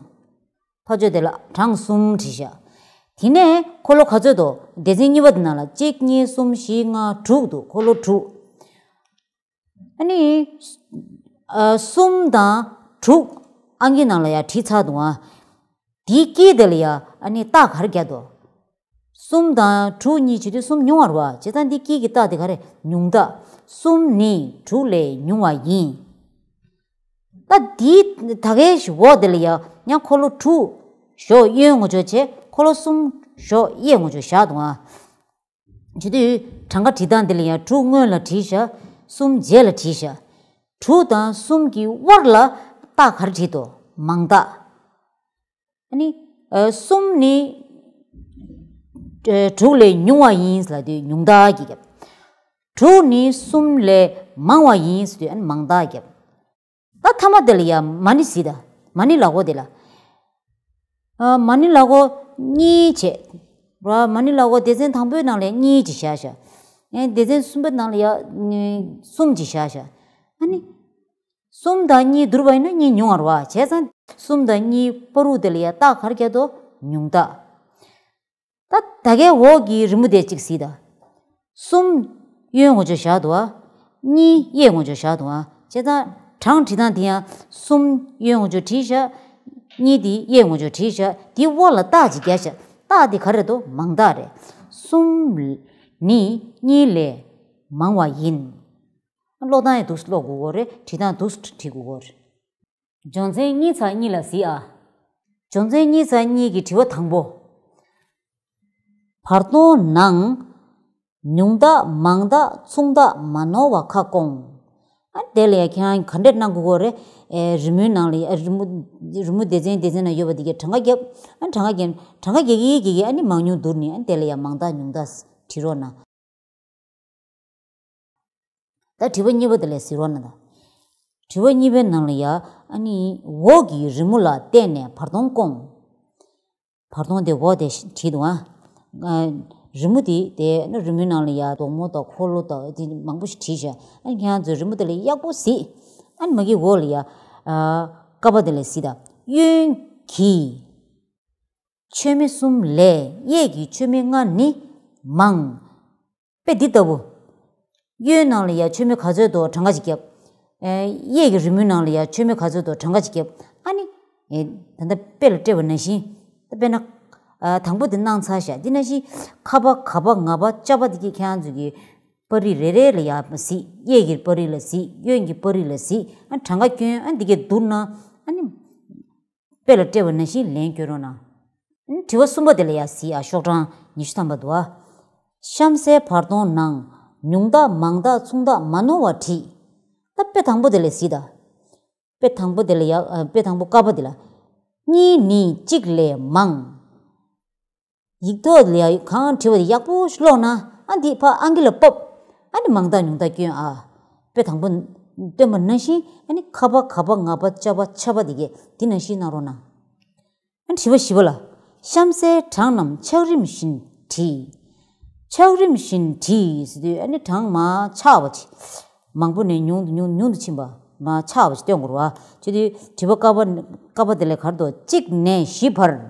ཕར་ཕྱོགས་དེ་ལ་གྲངས་གསུམ་བྲིས་བཞག་དེ་ནས་འཁོར་ལོ་ག་ཚོད་འདུག་སྡེ་ཚན་གཉིས་པ་དེ་ནང་ལ་གཅིག་གཉིས་གསུམ་བཞི་ལྔ་དྲུག་འདུག་འཁོར་ལོ་དྲུག་ཨ་ནི། ཨ། གསུམ་དང་དྲུག་ཨང་ཀི་ནང་ལ་ཡ་བྲིས་ཚར་འདུག་ཨ། དེའི་དཀྱིལ་དེ་ལ་ཡ་ཨ་ནི་རྟགས་ག་རེ་བརྒྱབ་འདུག་གསུམ་དང་དྲུག་གཉིས་བྱེད་དུས་གསུམ་ཉུང་བ་རེད་བ། བྱས་ཙང་འདི་དཀྱིལ་གྱི་རྟགས་དེ་ག་རེ། ཉུང་རྟགས། གསུམ་ནི་དྲུག་ལས་ཉུང་བ་ཡིན། ད་འདིའི་ད་གའི་འོག་དེ་ལ་ཡ་ཡང་འཁོར་ལོ་དྲུག་ཞོག་གཡོན་ངོས་ཕྱོགས་བྱས། འཁོར་ལོ་གསུམ་ཞོག་གཡས་ངོས་ཕྱོགས་བཞག་འདུག་ཨ། བྱེད་དུས་གྲངས་ཀ་བྲིས་སྟངས་འདི་ལ་ཡང་དྲུག་སྔོན་ལ་བྲིས་བཞག་གསུམ་རྗེས་ལ་བྲིས་བཞག་དྲུག་དང་གསུམ་གྱི་དབར་ལ་རྟགས་ག་རེ་བྲིས་འདུག་མང་རྟགས། ཨ་ནི། ཨ། གསུམ་ནི། ཨ། དྲུག་ལས་ཉུང་བ་ཡིན་ལབ་དུས་ཉུང་རྟགས་ཀྱིས་བརྒྱབ། དྲུག་ནི་གསུམ་ལས་མང་བ་ཡིན་ཟེར་དུས་ཨ་ནི་མང་རྟགས་བརྒྱབ། ད་མཐའ་མ་དེ་ལ་ཡ་མ་ཎི་གཟིགས་དང་། མ་ཎི་ལག་འཁོར་དེ་ལ། ཨ། མ་ཎི་ལག་འཁོར་གཉིས་བྱས། ར། མ་ཎི་ལག་འཁོར་སྡེ་ཚན་དང་པོའི་ནང་ལ་ཡ་གཉིས་ཅིག་བཞག་བཞག་ཨེ། སྡེ་ཚན་གསུམ་པའི་ནང་ལ་ཡ་གསུམ་ཅིག་བཞག་བཞག་ཨ་ནི། གསུམ་དང་གཉིས་བསྡུར་བ་ཡིན་ན་གཉིས་ཉུང་བ་རེད་བ། བྱས་ཙང་གསུམ་དང་གཉིས་བར་དུ་དེ་ལ་ཡ་རྟགས་ག་རེ་བརྒྱབ་འདུག་ཉུང་རྟགས། ད་ད་གའི་འོག་གི་རི་མོ་དེ་གཅིག་གཟིགས་དང་། གསུམ་གཡོན་ངོས་ཕྱོགས་བཞག་འདུག་བ། གཉིས་གཡས་ངོས་ཕྱོགས་བཞག་འདུག་བ། བྱས་ཙང་གྲངས་བྲིས་སྟངས་དེ་ཡང་གསུམ་གཡོན་ངོས་ཕྱོགས་བྲིས་བཞག་གཉིས་དེ་གཡས་ངོས་ཕྱོགས་བྲིས་བཞག་དེའི་དབར་ལ་རྟགས་ཅིག་བརྒྱབ་བཞག་རྟགས་དེ་ག་རེ་འདུག་མང་རྟགས་རེད། གསུམ་ནི་གཉིས་ལས་མང་བ་ཡིན། ཀློག་སྟངས་ཡང་འདུག་སེ་ཀློག་དགོས་ཀྱི་རེད། བྲིས་སྟངས་འདུག་སེ་བྲིས་དགོས་ཀྱི་རེད། སྦྱོང་ཚན་གཉིས་ཚེག་གཉིས་ལ་གཟིགས་ཨ། སྦྱོང་ཚན་གཉིས་ཚེག་གཉིས་ཀྱི་དྲི་བ་དང་པོ། བར་སྟོང་ནང་ཉུང་རྟགས་མང་རྟགས་མཚུངས་རྟགས་མ་ནོར་བ་ཁ་སྐོང་། ཨ། དེ་ལ་ཡ་ཁྱེད་རང་ག་འདྲས་གནང་དགོས་ཀྱི་རེད། ཨེ། རི་མོའི་ནང་ལ་ཡ། རི་མོ། རི་མོ་སྡེ་ཚན་སྡེ་ཚན་ནང་ཡོད་པ་དེ་གའི་གྲངས་ཀ་བརྒྱབ། ཨ། གྲངས་ཀ་བརྒྱབ། གྲངས་ཀ་རྒྱག་གི་རྒྱག་གི་ཨ་ནི་མང་ཉུང་བསྡུར་ནས། ཨ། དེ་ལ་ཡ་མང་རྟགས་ཉུང་རྟགས་བྲིས་རོགས་གནང་། ད་དྲི་བ་གཉིས་པ་དེ་ལ་གཟིགས་རོགས་གནང་དང་། དྲི་བ་གཉིས་པའི་ནང་ལ་ཡ། ཨ་ནི་འོག་གི་རི་མོ་ལ་བལྟས་ནས་བར་སྟོང་སྐོང་། བར་སྟོང་དེ་འོག་དེ་བྲིས་འདུག་ཨ། རི་མོ་དེ་དེ་ནི་རི་མོའི་ནང་ལ་ཡ་རྡོག་མོ་དང་འཁོར་ལོ་དང་དེ་མང་པོ་ཞིག་བྲིས་བཞག་ཨ་ནི་ཁྱེད་རང་ཚོས་རི་མོ་དེ་ལ་ཡག་པོ་གཟིགས། ཨ་ནི་མ་གི་འོག་ལ་ཡ། ཨ། ཀ་པ་དེ་ལ་གཟིགས་དང་། གཡོན་གྱི་མཆོད་མེ་གསུམ་ལས་གཡས་ཀྱི་མཆོད་མེ་ལྔ་ནི་མང་། དཔེ་འདི་ལྟ་བུ། གཡོན་ནང་ལ་ཡ་མཆོད་མེ་ག་ཚོད་འདུག་གྲངས་ཀ་ཅིག་བརྒྱབ། ཨེ། གཡས་ཀྱི་རི་མོའི་ནང་ལ་ཡ་མཆོད་མེ་ག་ཚོད་འདུག་གྲངས་ཀ་ཅིག་བརྒྱབ། ཨ་ནི། ཨེ། ད་ལྟ་དཔེ་ལ་སྤྲད་པ་ནང་བཞིན། ད་དཔེར་ན། ཨ། དང་པོ་དེ་གནང་ཚར་བཞག་འདི་ནང་བཞིན་ཁ་པ་ག་པ་ང་པ་ཅ་པ་འདི་གི་ཁྱེད་རང་ཚོ་གི་པར་རིས་རེ་རེ་ལ་ཡ་གཟིགས། གཡས་ཀྱི་པར་རིས་ལ་གཟིགས། གཡོན་གྱི་པར་རིས་ལ་གཟིགས། ཨ། གྲངས་ཀ་སྐྱོན། ཨ། འདི་གའི་བསྡུར་ན། ཨ་ནི། དཔེ་ལ་སྤྲད་པ་ནང་བཞིན་ལན་སྐྱོན་རོགས་གནང་། དྲི་བ་གསུམ་པ་དེ་ལ་ཡ་གཟིགས་ཨ། ཤོག་གྲངས་ཉི་ཤུ་ཐམ་པ་འདུག་ཨ། གཤམ་གསལ་བར་སྟོང་ནང་ཉུང་རྟགས་མང་རྟགས་མཚུངས་རྟགས་མ་ནོར་བ་བྲིས། ད་དཔེ་དང་པོ་དེ་ལ་གཟིགས་དང་། དཔེ་དང་པོ་དེ་ལ་ཡ། ཨ། དཔེ་དང་པོ་ཀ་པ་དེ་ལ། གཉིས་ནི་གཅིག་ལས་མང་། ཡིག་ཐོག་ལ་ཡ་གང་བྲིས་པ་དེ་ཡག་པོ་ཞིག་ཀློག་ན། ཨ། འདི་ཕར་ཨང་ཀི་ལ་ཕབ། ཨ་ནི་མང་རྟགས་ཉུང་རྟགས་སྐྱོན་ཨ། དཔེ་དང་པོ་སྟོན་པ་ནང་བཞིན། ཨ་ནི་ཁ་པ་ག་པ་ང་པ་ཅ་པ་ཆ་པ་དེ་གས་དེ་ནང་བཞིན་གནང་རོགས་གནང་། ཨ། དྲི་བ་བཞི་པ་ལ། གཤམ་གསལ་གྲངས་རྣམས་ཆགས་རིམ་བཞིན་བྲིས། ཆགས་རིམ་བཞིན་བྲིས་ཟེར་དུས་ཨ་ནི་གྲངས་མར་ཆག་པ་ཅིག་མང་པོ་ནས་ཉུང་དུ་ཉུང་ཉུང་དུ་ཕྱིན་པ། མར་ཆག་པ་ཅིག་སྟོན་དགོས་རེད་བ། བྱས་དུས་དྲི་བ་ཀ་པ། ཀ་པ་དེ་ལ་ག་རེ་འདུག་གཅིག་ནས་བཞི་བར།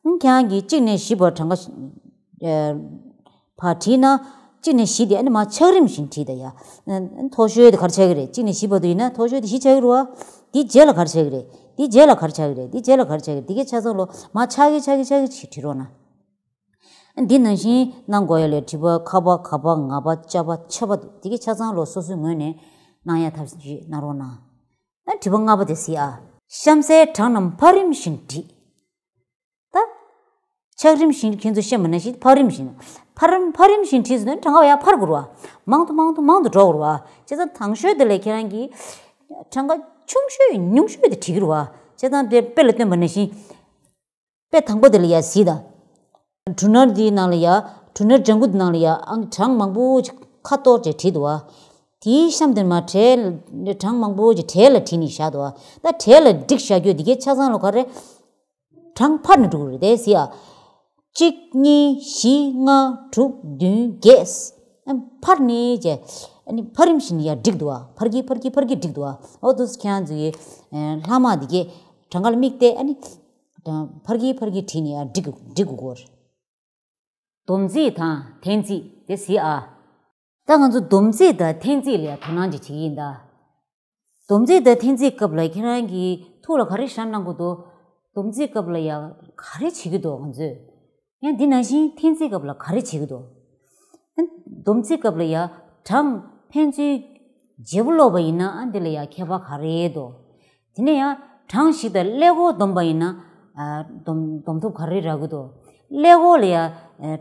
ཨ། ཁྱེད་རང་གིས་གཅིག་ནས་བཞི་བར་གྲངས་ཀ། ཨ། ཕར་བྲིས་ན། གཅིག་ནས་བཞི་དེ་ཨ་ནི་མར་ཆགས་རིམ་བཞིན་བྲིས་དང་ཡ། ཨ། མཐོ་ཤོས་དེ་ག་རེ་ཆགས་ཀྱི་རེད། གཅིག་ནས་བཞི་བར་དུ་ཡིན་ན་མཐོ་ཤོས་དེ་བཞི་ཆགས་ཀྱི་རེད་བ། དེའི་རྗེས་ལ་ག་རེ་ཆགས་ཀྱི་རེད། དེའི་རྗེས་ལ་ག་རེ་ཆགས་ཀྱི་རེད། དེའི་རྗེས་ལ་ག་རེ་ཆགས་ཀྱི་རེད། དེ་གའི་ཆ་ཚང་ལོ་མར་ཆག་གི་ཆག་གི་ཆག་གི་ཅིག་བྲིས་རོགས་གནང་། ཨ། འདི་ནང་བཞིན་གནང་དགོས་ཡ་ལས་དྲི་བ་ཁ་པ་ག་པ་ང་པ་ཅ་པ་ཆ་པ་འདུག་དེ་གའི་ཆ་ཚང་ལོ་སོ་སོའི་ངོས་ནས་གནང་ཡ་ཐབས་ཤེས་གནང་རོགས་གནང་། ཨ། དྲི་བ་ལྔ་པ་དེ་གཟིགས་ཨ། གཤམ་གསལ་གྲངས་རྣམས་འཕར་རིམ་བཞིན་བྲིས། ད་ཆགས་རིམ་བཞིན། ཁྱེད་ཚོས་ཤེས་པ་ནང་བཞིན་འཕར་རིམ་བཞིན། འཕར་རིམ། འཕར་རིམ་བཞིན་བྲིས་ཟེར་ན་གྲངས་ཀ་ཡར་འཕར་དགོས་རེད་བ། མང་དུ་མང་དུ་མང་དུ་འགྲོ་དགོས་རེད་བ། བྱས་ཙང་དང་ཤོས་དེ་ལས་ཁྱེད་རང་གིས་གྲངས་ཀ་ཆུང་ཤོས་ཉུང་ཤོས་དེ་བྲིས་ཀྱི་རེད་བ། བྱས་ཙང་དེ་དཔེ་ལ་སྟོན་པ་ནང་བཞིན། དཔེ་དང་པོ་དེ་ལ་ཡར་གཟིགས་དང་། གྲུ་ནར་འདིའི་ནང་ལ་ཡ། གྲུ་ནར་ལྗང་གུ་འདི་ནང་ལ་ཡ། ཨང་། གྲངས་མང་པོ་ཅིག་ཁ་གཏོར་བྱས་བྲིས་འདུག་བ། དེའི་གཤམ་དེར་མར་གྲལ། གྲངས་མང་པོ་ཅིག་གྲལ་ལ་བྲིས་ནས་བཞག་འདུག་བ། ད་གྲལ་ལ་བསྒྲིགས་བཞག་རྒྱུ་འདི་གའི་ཆ་ཚང་ལ་ག་རེ། གྲངས་འཕར་ནས་འགྲོ་གི་རེད་དེ་གཟིགས་ཨ། གཅིག་གཉིས་བཞི་ལྔ་དྲུག་བདུན་བརྒྱད། ཨ། འཕར་ནས་བྱས། ཨ་ནི་ཕར་རིམ་བཞིན་ཡར་བསྒྲིགས་འདུག་བ། ཕར་གྱིས་ཕར་གྱིས་ཕར་གྱིས་བསྒྲིགས་འདུག་བ། འོ་འདུག་སེ་ཁྱེད་རང་ཚོ་གི་ཨེ་ལྷག་མ་འདི་གས་གྲངས་ཀ་ལ་དམིགས་ཏེ། ཨ་ནི་ཕར་གྱིས་ཕར་གྱིས་བྲིས་ནས་ཡར་བསྒྲིགས་བསྒྲིགས་དགོས་ཀྱི་རེད། སྡོམ་རྩིས་དང་འཐེན་རྩིས་དེ་གཟིགས་ཨ། ད་ང་ཚོ་སྡོམ་རྩིས་དང་འཐེན་རྩིས་ལ་ཡ་དོ་སྣང་ཅིག་བྱེད་ཀྱི་ཡིན་ད། སྡོམ་རྩིས་དང་འཐེན་རྩིས་སྐབས་ལ་ཁྱེད་རང་གིས་ཐུགས་ལ་ག་རེ་ཤར་གནང་གི་འདུག་སྡོམ་རྩིས་སྐབས་ལ་ཡ་ག་རེ་བྱེད་ཀྱི་འདུག་ང་ཚོས། ཡང་འདི་ནང་བཞིན་འཐེན་རྩིས་སྐབས་ལ་ག་རེ་བྱེད་ཀྱི་འདུག་སྡོམ་རྩིས་སྐབས་ལ་ཡ་གྲངས་ཕན་ཚུན་བརྗེ་པོ་ཀློག་པ་ཡིན་ན། ཨ་འདི་ལ་ཡ་ཁྱད་པར་ག་རེ་འདུག་དེ་ནས་ཡང་གྲངས་ཤིག་དང་ཀླད་ཀོར་བསྡོམས་པ་ཡིན་ན། ཨ་སྡོམ་སྡོམ་ཐོབ་ག་རེ་རག་གི་འདུག་ཀླད་ཀོར་ལ་ཡ་ཨ་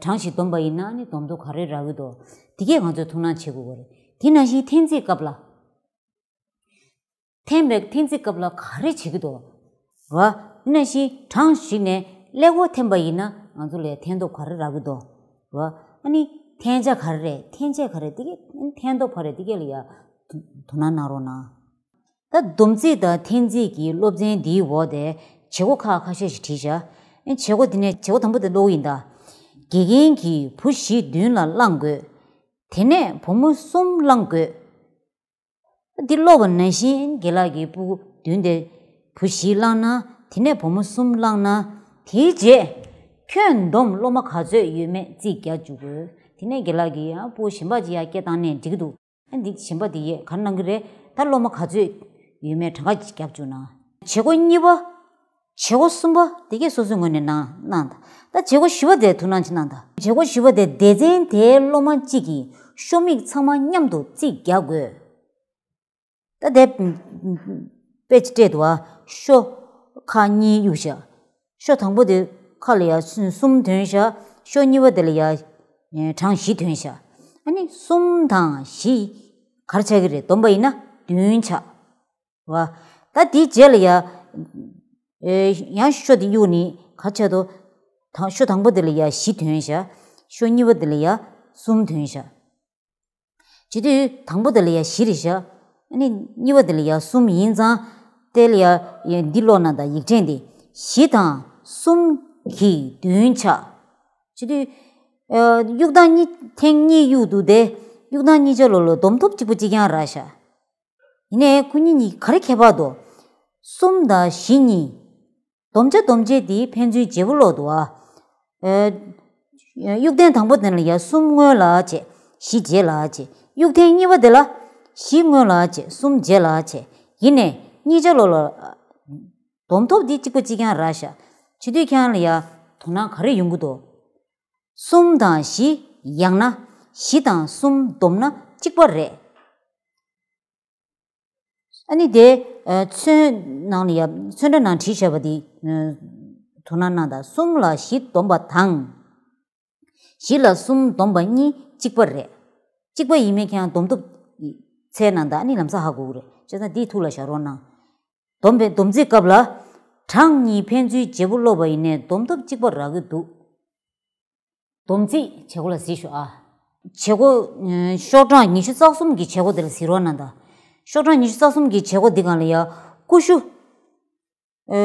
གྲངས་ཤིག་བསྡོམས་པ་ཡིན་ན་ནི་སྡོམ་ཐོབ་ག་རེ་རག་གི་འདུག་དེ་གས་ང་ཚོས་ཐུགས་སྣང་བྱེད་དགོས་པ་རེད། དེ་ནང་བཞིན་འཐེན་རྩིས་སྐབས་ལ། འཐེན་པའི་འཐེན་རྩིས་སྐབས་ལ་ག་རེ་བྱེད་ཀྱི་འདུག་ར། དེ་ནང་བཞིན་གྲངས་ཤིག་ནས་ཀླད་ཀོར་འཐེན་པ་ཡིན་ན་ང་ཚོ་ལ་འཐེན་ཐོབ་ག་རེ་རག་གི་འདུག་ར། ཨ་ནི་འཐེན་ཆ་ག་རེ་རེད། འཐེན་ཆ་ག་རེ། དེ་གས་འཐེན་ཐོབ་ག་རེ། དེ་གས་ལ་ཡ་དོ་དོ་སྣང་གནང་རོགས་གནང་། ད་སྡོམ་རྩིས་དང་འཐེན་རྩིས་ཀྱི་སློབ་ཚན་འདིའི་འོག་དེ་བྱེད་སྒོ་ཁག་ཁ་ཤས་ཤིག་བྲིས་བཞག་བྱེད་སྒོ་འདི་ནས་བྱེད་སྒོ་དང་པོ་དེ་ཀློག་གི་ཡིན་ད། དགེ་རྒན་གྱིས་བུ་བཞི་མདུན་ལ་བླངས་དགོས། དེ་ནས་བུ་མོ་གསུམ་བླངས་དགོས། འདི་ཀློག་པ་ནང་བཞིན་རྒན་ལགས་ཀྱིས་སྤུ་གུ་མདུན་དེ་བུ་བཞི་བླངས་ན། དེ་ནས་བུ་མོ་གསུམ་བླངས་ན། དེའི་རྗེས་ཁྱོན་བསྡོམས་སློབ་མ་ག་ཚོད་ཡོད་མེད་རྩིས་རྒྱག་འཇུག་དགོས། དེ་ནས་རྒན་ལགས་ཀྱིས་ཡང་སྤུ་གུ་གཞན་པ་ཅིག་ཡར་སྐད་བཏང་ནས་འགྲིག་གི་འདུག་ཨ་འདི་གཞན་པ་དེ་ཡས་ག་རེ་གནང་གི་རེད། ད་སློབ་མ་ག་ཚོད་ཡོད་མེད་གྲངས་ཀ་ཅིག་རྒྱབ་བཅུག་ན། བྱེད་སྒོ་གཉིས་པ། བྱེད་སྒོ་གསུམ་པ་དེ་གས་སོ་སོའི་ངོས་ནས་གནང་གནང་དང་། ད་བྱེད་སྒོ་བཞི་པ་དེ་ཐུགས་སྣང་ཅིག་གནང་དང་། བྱེད་སྒོ་བཞི་པ་དེ་སྡེ་ཚན་དེའི་སློབ་མ་གཅིག་གིས་ཤོ་མིག་ཚང་མ་མཉམ་དུ་རྩིས་རྒྱག་དགོས། ད་དེ་དཔེ་ཅིག་སྤྲད་འདུག་བ། ཤོ་ཁག་གཉིས་གཡུགས་བཞག་ཤོ་དང་པོ་དེ་ཁ་ལ་ཡ་གསུམ་ཐོན་བཞག་ཤོ་གཉིས་པ་དེ་ལ་ཡ་གྲངས་བཞི་ཐོན་བཞག་ཨ་ནི་གསུམ་དང་བཞི་ག་རེ་ཆགས་ཀྱི་རེད། བསྡོམས་པ་ཡིན་ན་བདུན་ཆགས། བ། ད་དེའི་རྗེས་ལ་ཡ། ཨེ་ཡང་ཤོ་དེ་གཡུགས་ནི་ག་རེ་ཆགས་འདུག་ད་ཤོ་དང་པོ་དེ་ལ་ཡ་བཞི་ཐོན་བཞག་ཤོ་གཉིས་པ་དེ་ལ་ཡ་གསུམ་ཐོན་བཞག་བྱེད་དུས་དང་པོ་དེ་ལ་ཡ་བཞི་རེད་བཞག་ཨ་ནི་གཉིས་པ་དེ་ལ་ཡ་གསུམ་ཡིན་ཙང་། དེ་ལ་ཡ་འདི་ཀློག་ན་ད་ཡིག་ཕྲེང་འདི། བཞི་དང་གསུམ་གྱིས་བདུན་ཆགས། བྱེད་དུས་ཨ་གཡུག་སྟངས་གཉིས་ཐེངས་གཉིས་གཡུག་འདུག་དེ་གཡུག་སྟངས་གཉིས་ཆ་ལོ་ལོ་བསྡོམས་ཐོབ་གཅིག་པ་གཅིག་རྐྱང་རག་བཞག་ཡིན་ནའི་ཁོ་གཉིས་གཉིས་ག་རེ་ཁྱད་པར་འདུག་གསུམ་དང་བཞི་གཉིས། བསྡོམས་བྱ་བསྡོམས་བྱེད་དེ་ཕན་ཚུན་བརྗེ་པོ་ཀློག་འདུག་བ། ཨེ། གཡུག་ཐེངས་དང་པོ་དེ་ལ་ཡ་གསུམ་སྔོན་ལ་བྱས། བཞི་རྗེས་ལ་བྱས། གཡུག་ཐེངས་གཉིས་པ་དེ་ལ་བཞི་སྔོན་ལ་བྱས། གསུམ་རྗེས་ལ་བྱས། ཡིན་ནའི་གཉིས་ཆ་ལོ་ལ། བསྡོམས་ཐོབ་དེ་གཅིག་པ་གཅིག་རྐྱང་རག་བཞག་བྱེད་དུས་ཁྱེད་རང་ལ་ཡ་དོ་སྣང་ག་རེ་ཡོང་གི་འདུག་གསུམ་དང་བཞི། ཡང་ན་བཞི་དང་གསུམ་བསྡོམས་ན་གཅིག་པ་རེད། ཨ་ནི་དེ་ཨ་ཚོན་ནང་ལ་ཡ་ཚོན་ཁྲ་ནང་བྲིས་བཞག་པ་འདི་ཨ་དོ་སྣང་གནང་དང་། གསུམ་ལ་བཞི་བསྡོམས་པ་དང་། བཞི་ལ་གསུམ་བསྡོམས་པ་གཉིས་གཅིག་པ་རེད། གཅིག་པ་ཡིན་མིན་ཁྱེད་རང་བསྡོམས་ཐོབ་ཚད་ནང་དང་ཨ་ནི་ལམ་སང་ཧ་གོ་གི་རེད། བྱས་ཙང་འདི་ཐུགས་ལ་བཞག་རོགས་གནང་། བསྡོམས་པའི་བསྡོམས་རྩིས་སྐབས་ལ་གྲངས་གཉིས་ཕན་ཚུན་བརྗེ་པོ་ཀློག་པ་ཡིན་ནའི་བསྡོམས་ཐོབ་གཅིག་པ་རག་གི་འདུག་སྡོམ་རྩིས་བྱེད་སྒོ་ལ་གཟིགས་ཤོག་ཨ། བྱེད་སྒོ་ཨ་ཤོག་གྲངས་ཉི་ཤུ་རྩ་གསུམ་གྱི་བྱེད་སྒོ་དེ་ལ་གཟིགས་རོགས་གནང་དང་། ཤོག་གྲངས་ཉི་ཤུ་རྩ་གསུམ་གྱི་བྱེད་སྒོ་འདི་སྒང་ལ་ཡ་ཀུ་ཤུ། ཨ་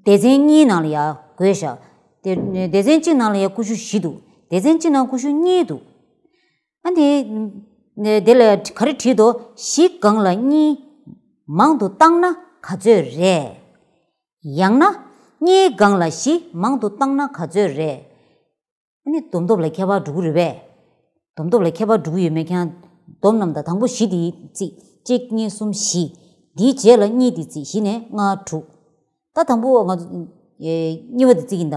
སྡེ་ཚན་གཉིས་ནང་ལ་ཡ་བགོས་བཞག་སྡེ་སྡེ་ཚན་གཅིག་ནང་ལ་ཡ་ཀུ་ཤུ་བཞི་འདུག་སྡེ་ཚན་གཅིག་ནང་ཀུ་ཤུ་གཉིས་འདུག་ཨ་ནི་དེ་ལ་ག་རེ་བྲིས་འདུག་བཞི་སྒང་ལ་གཉིས་མང་དུ་བཏང་ན་ག་ཚོད་རེད། ཡང་ན་གཉིས་སྒང་ལ་བཞི་མང་དུ་བཏང་ན་ག་ཚོད་རེད། ཨ་ནི་བསྡོམས་ཐོབ་ལ་ཁྱད་པར་འགྲོ་གི་རེད་པས། བསྡོམས་ཐོབ་ལ་ཁྱད་པར་འགྲོ་གི་ཡོད་མེད་ཁྱེད་རང་བསྡོམས་རྣམས་དང་། དང་པོ་བཞི་དེ་རྩིས། གཅིག་གཉིས་གསུམ་བཞི། དེའི་རྗེས་ལ་གཉིས་དེ་རྩིས། བཞི་ནས་ལྔ་དྲུག་ད་དང་པོ་ང་ཚོ་ཨེ་གཉིས་པ་དེ་རྩིས་ཡིན་ད།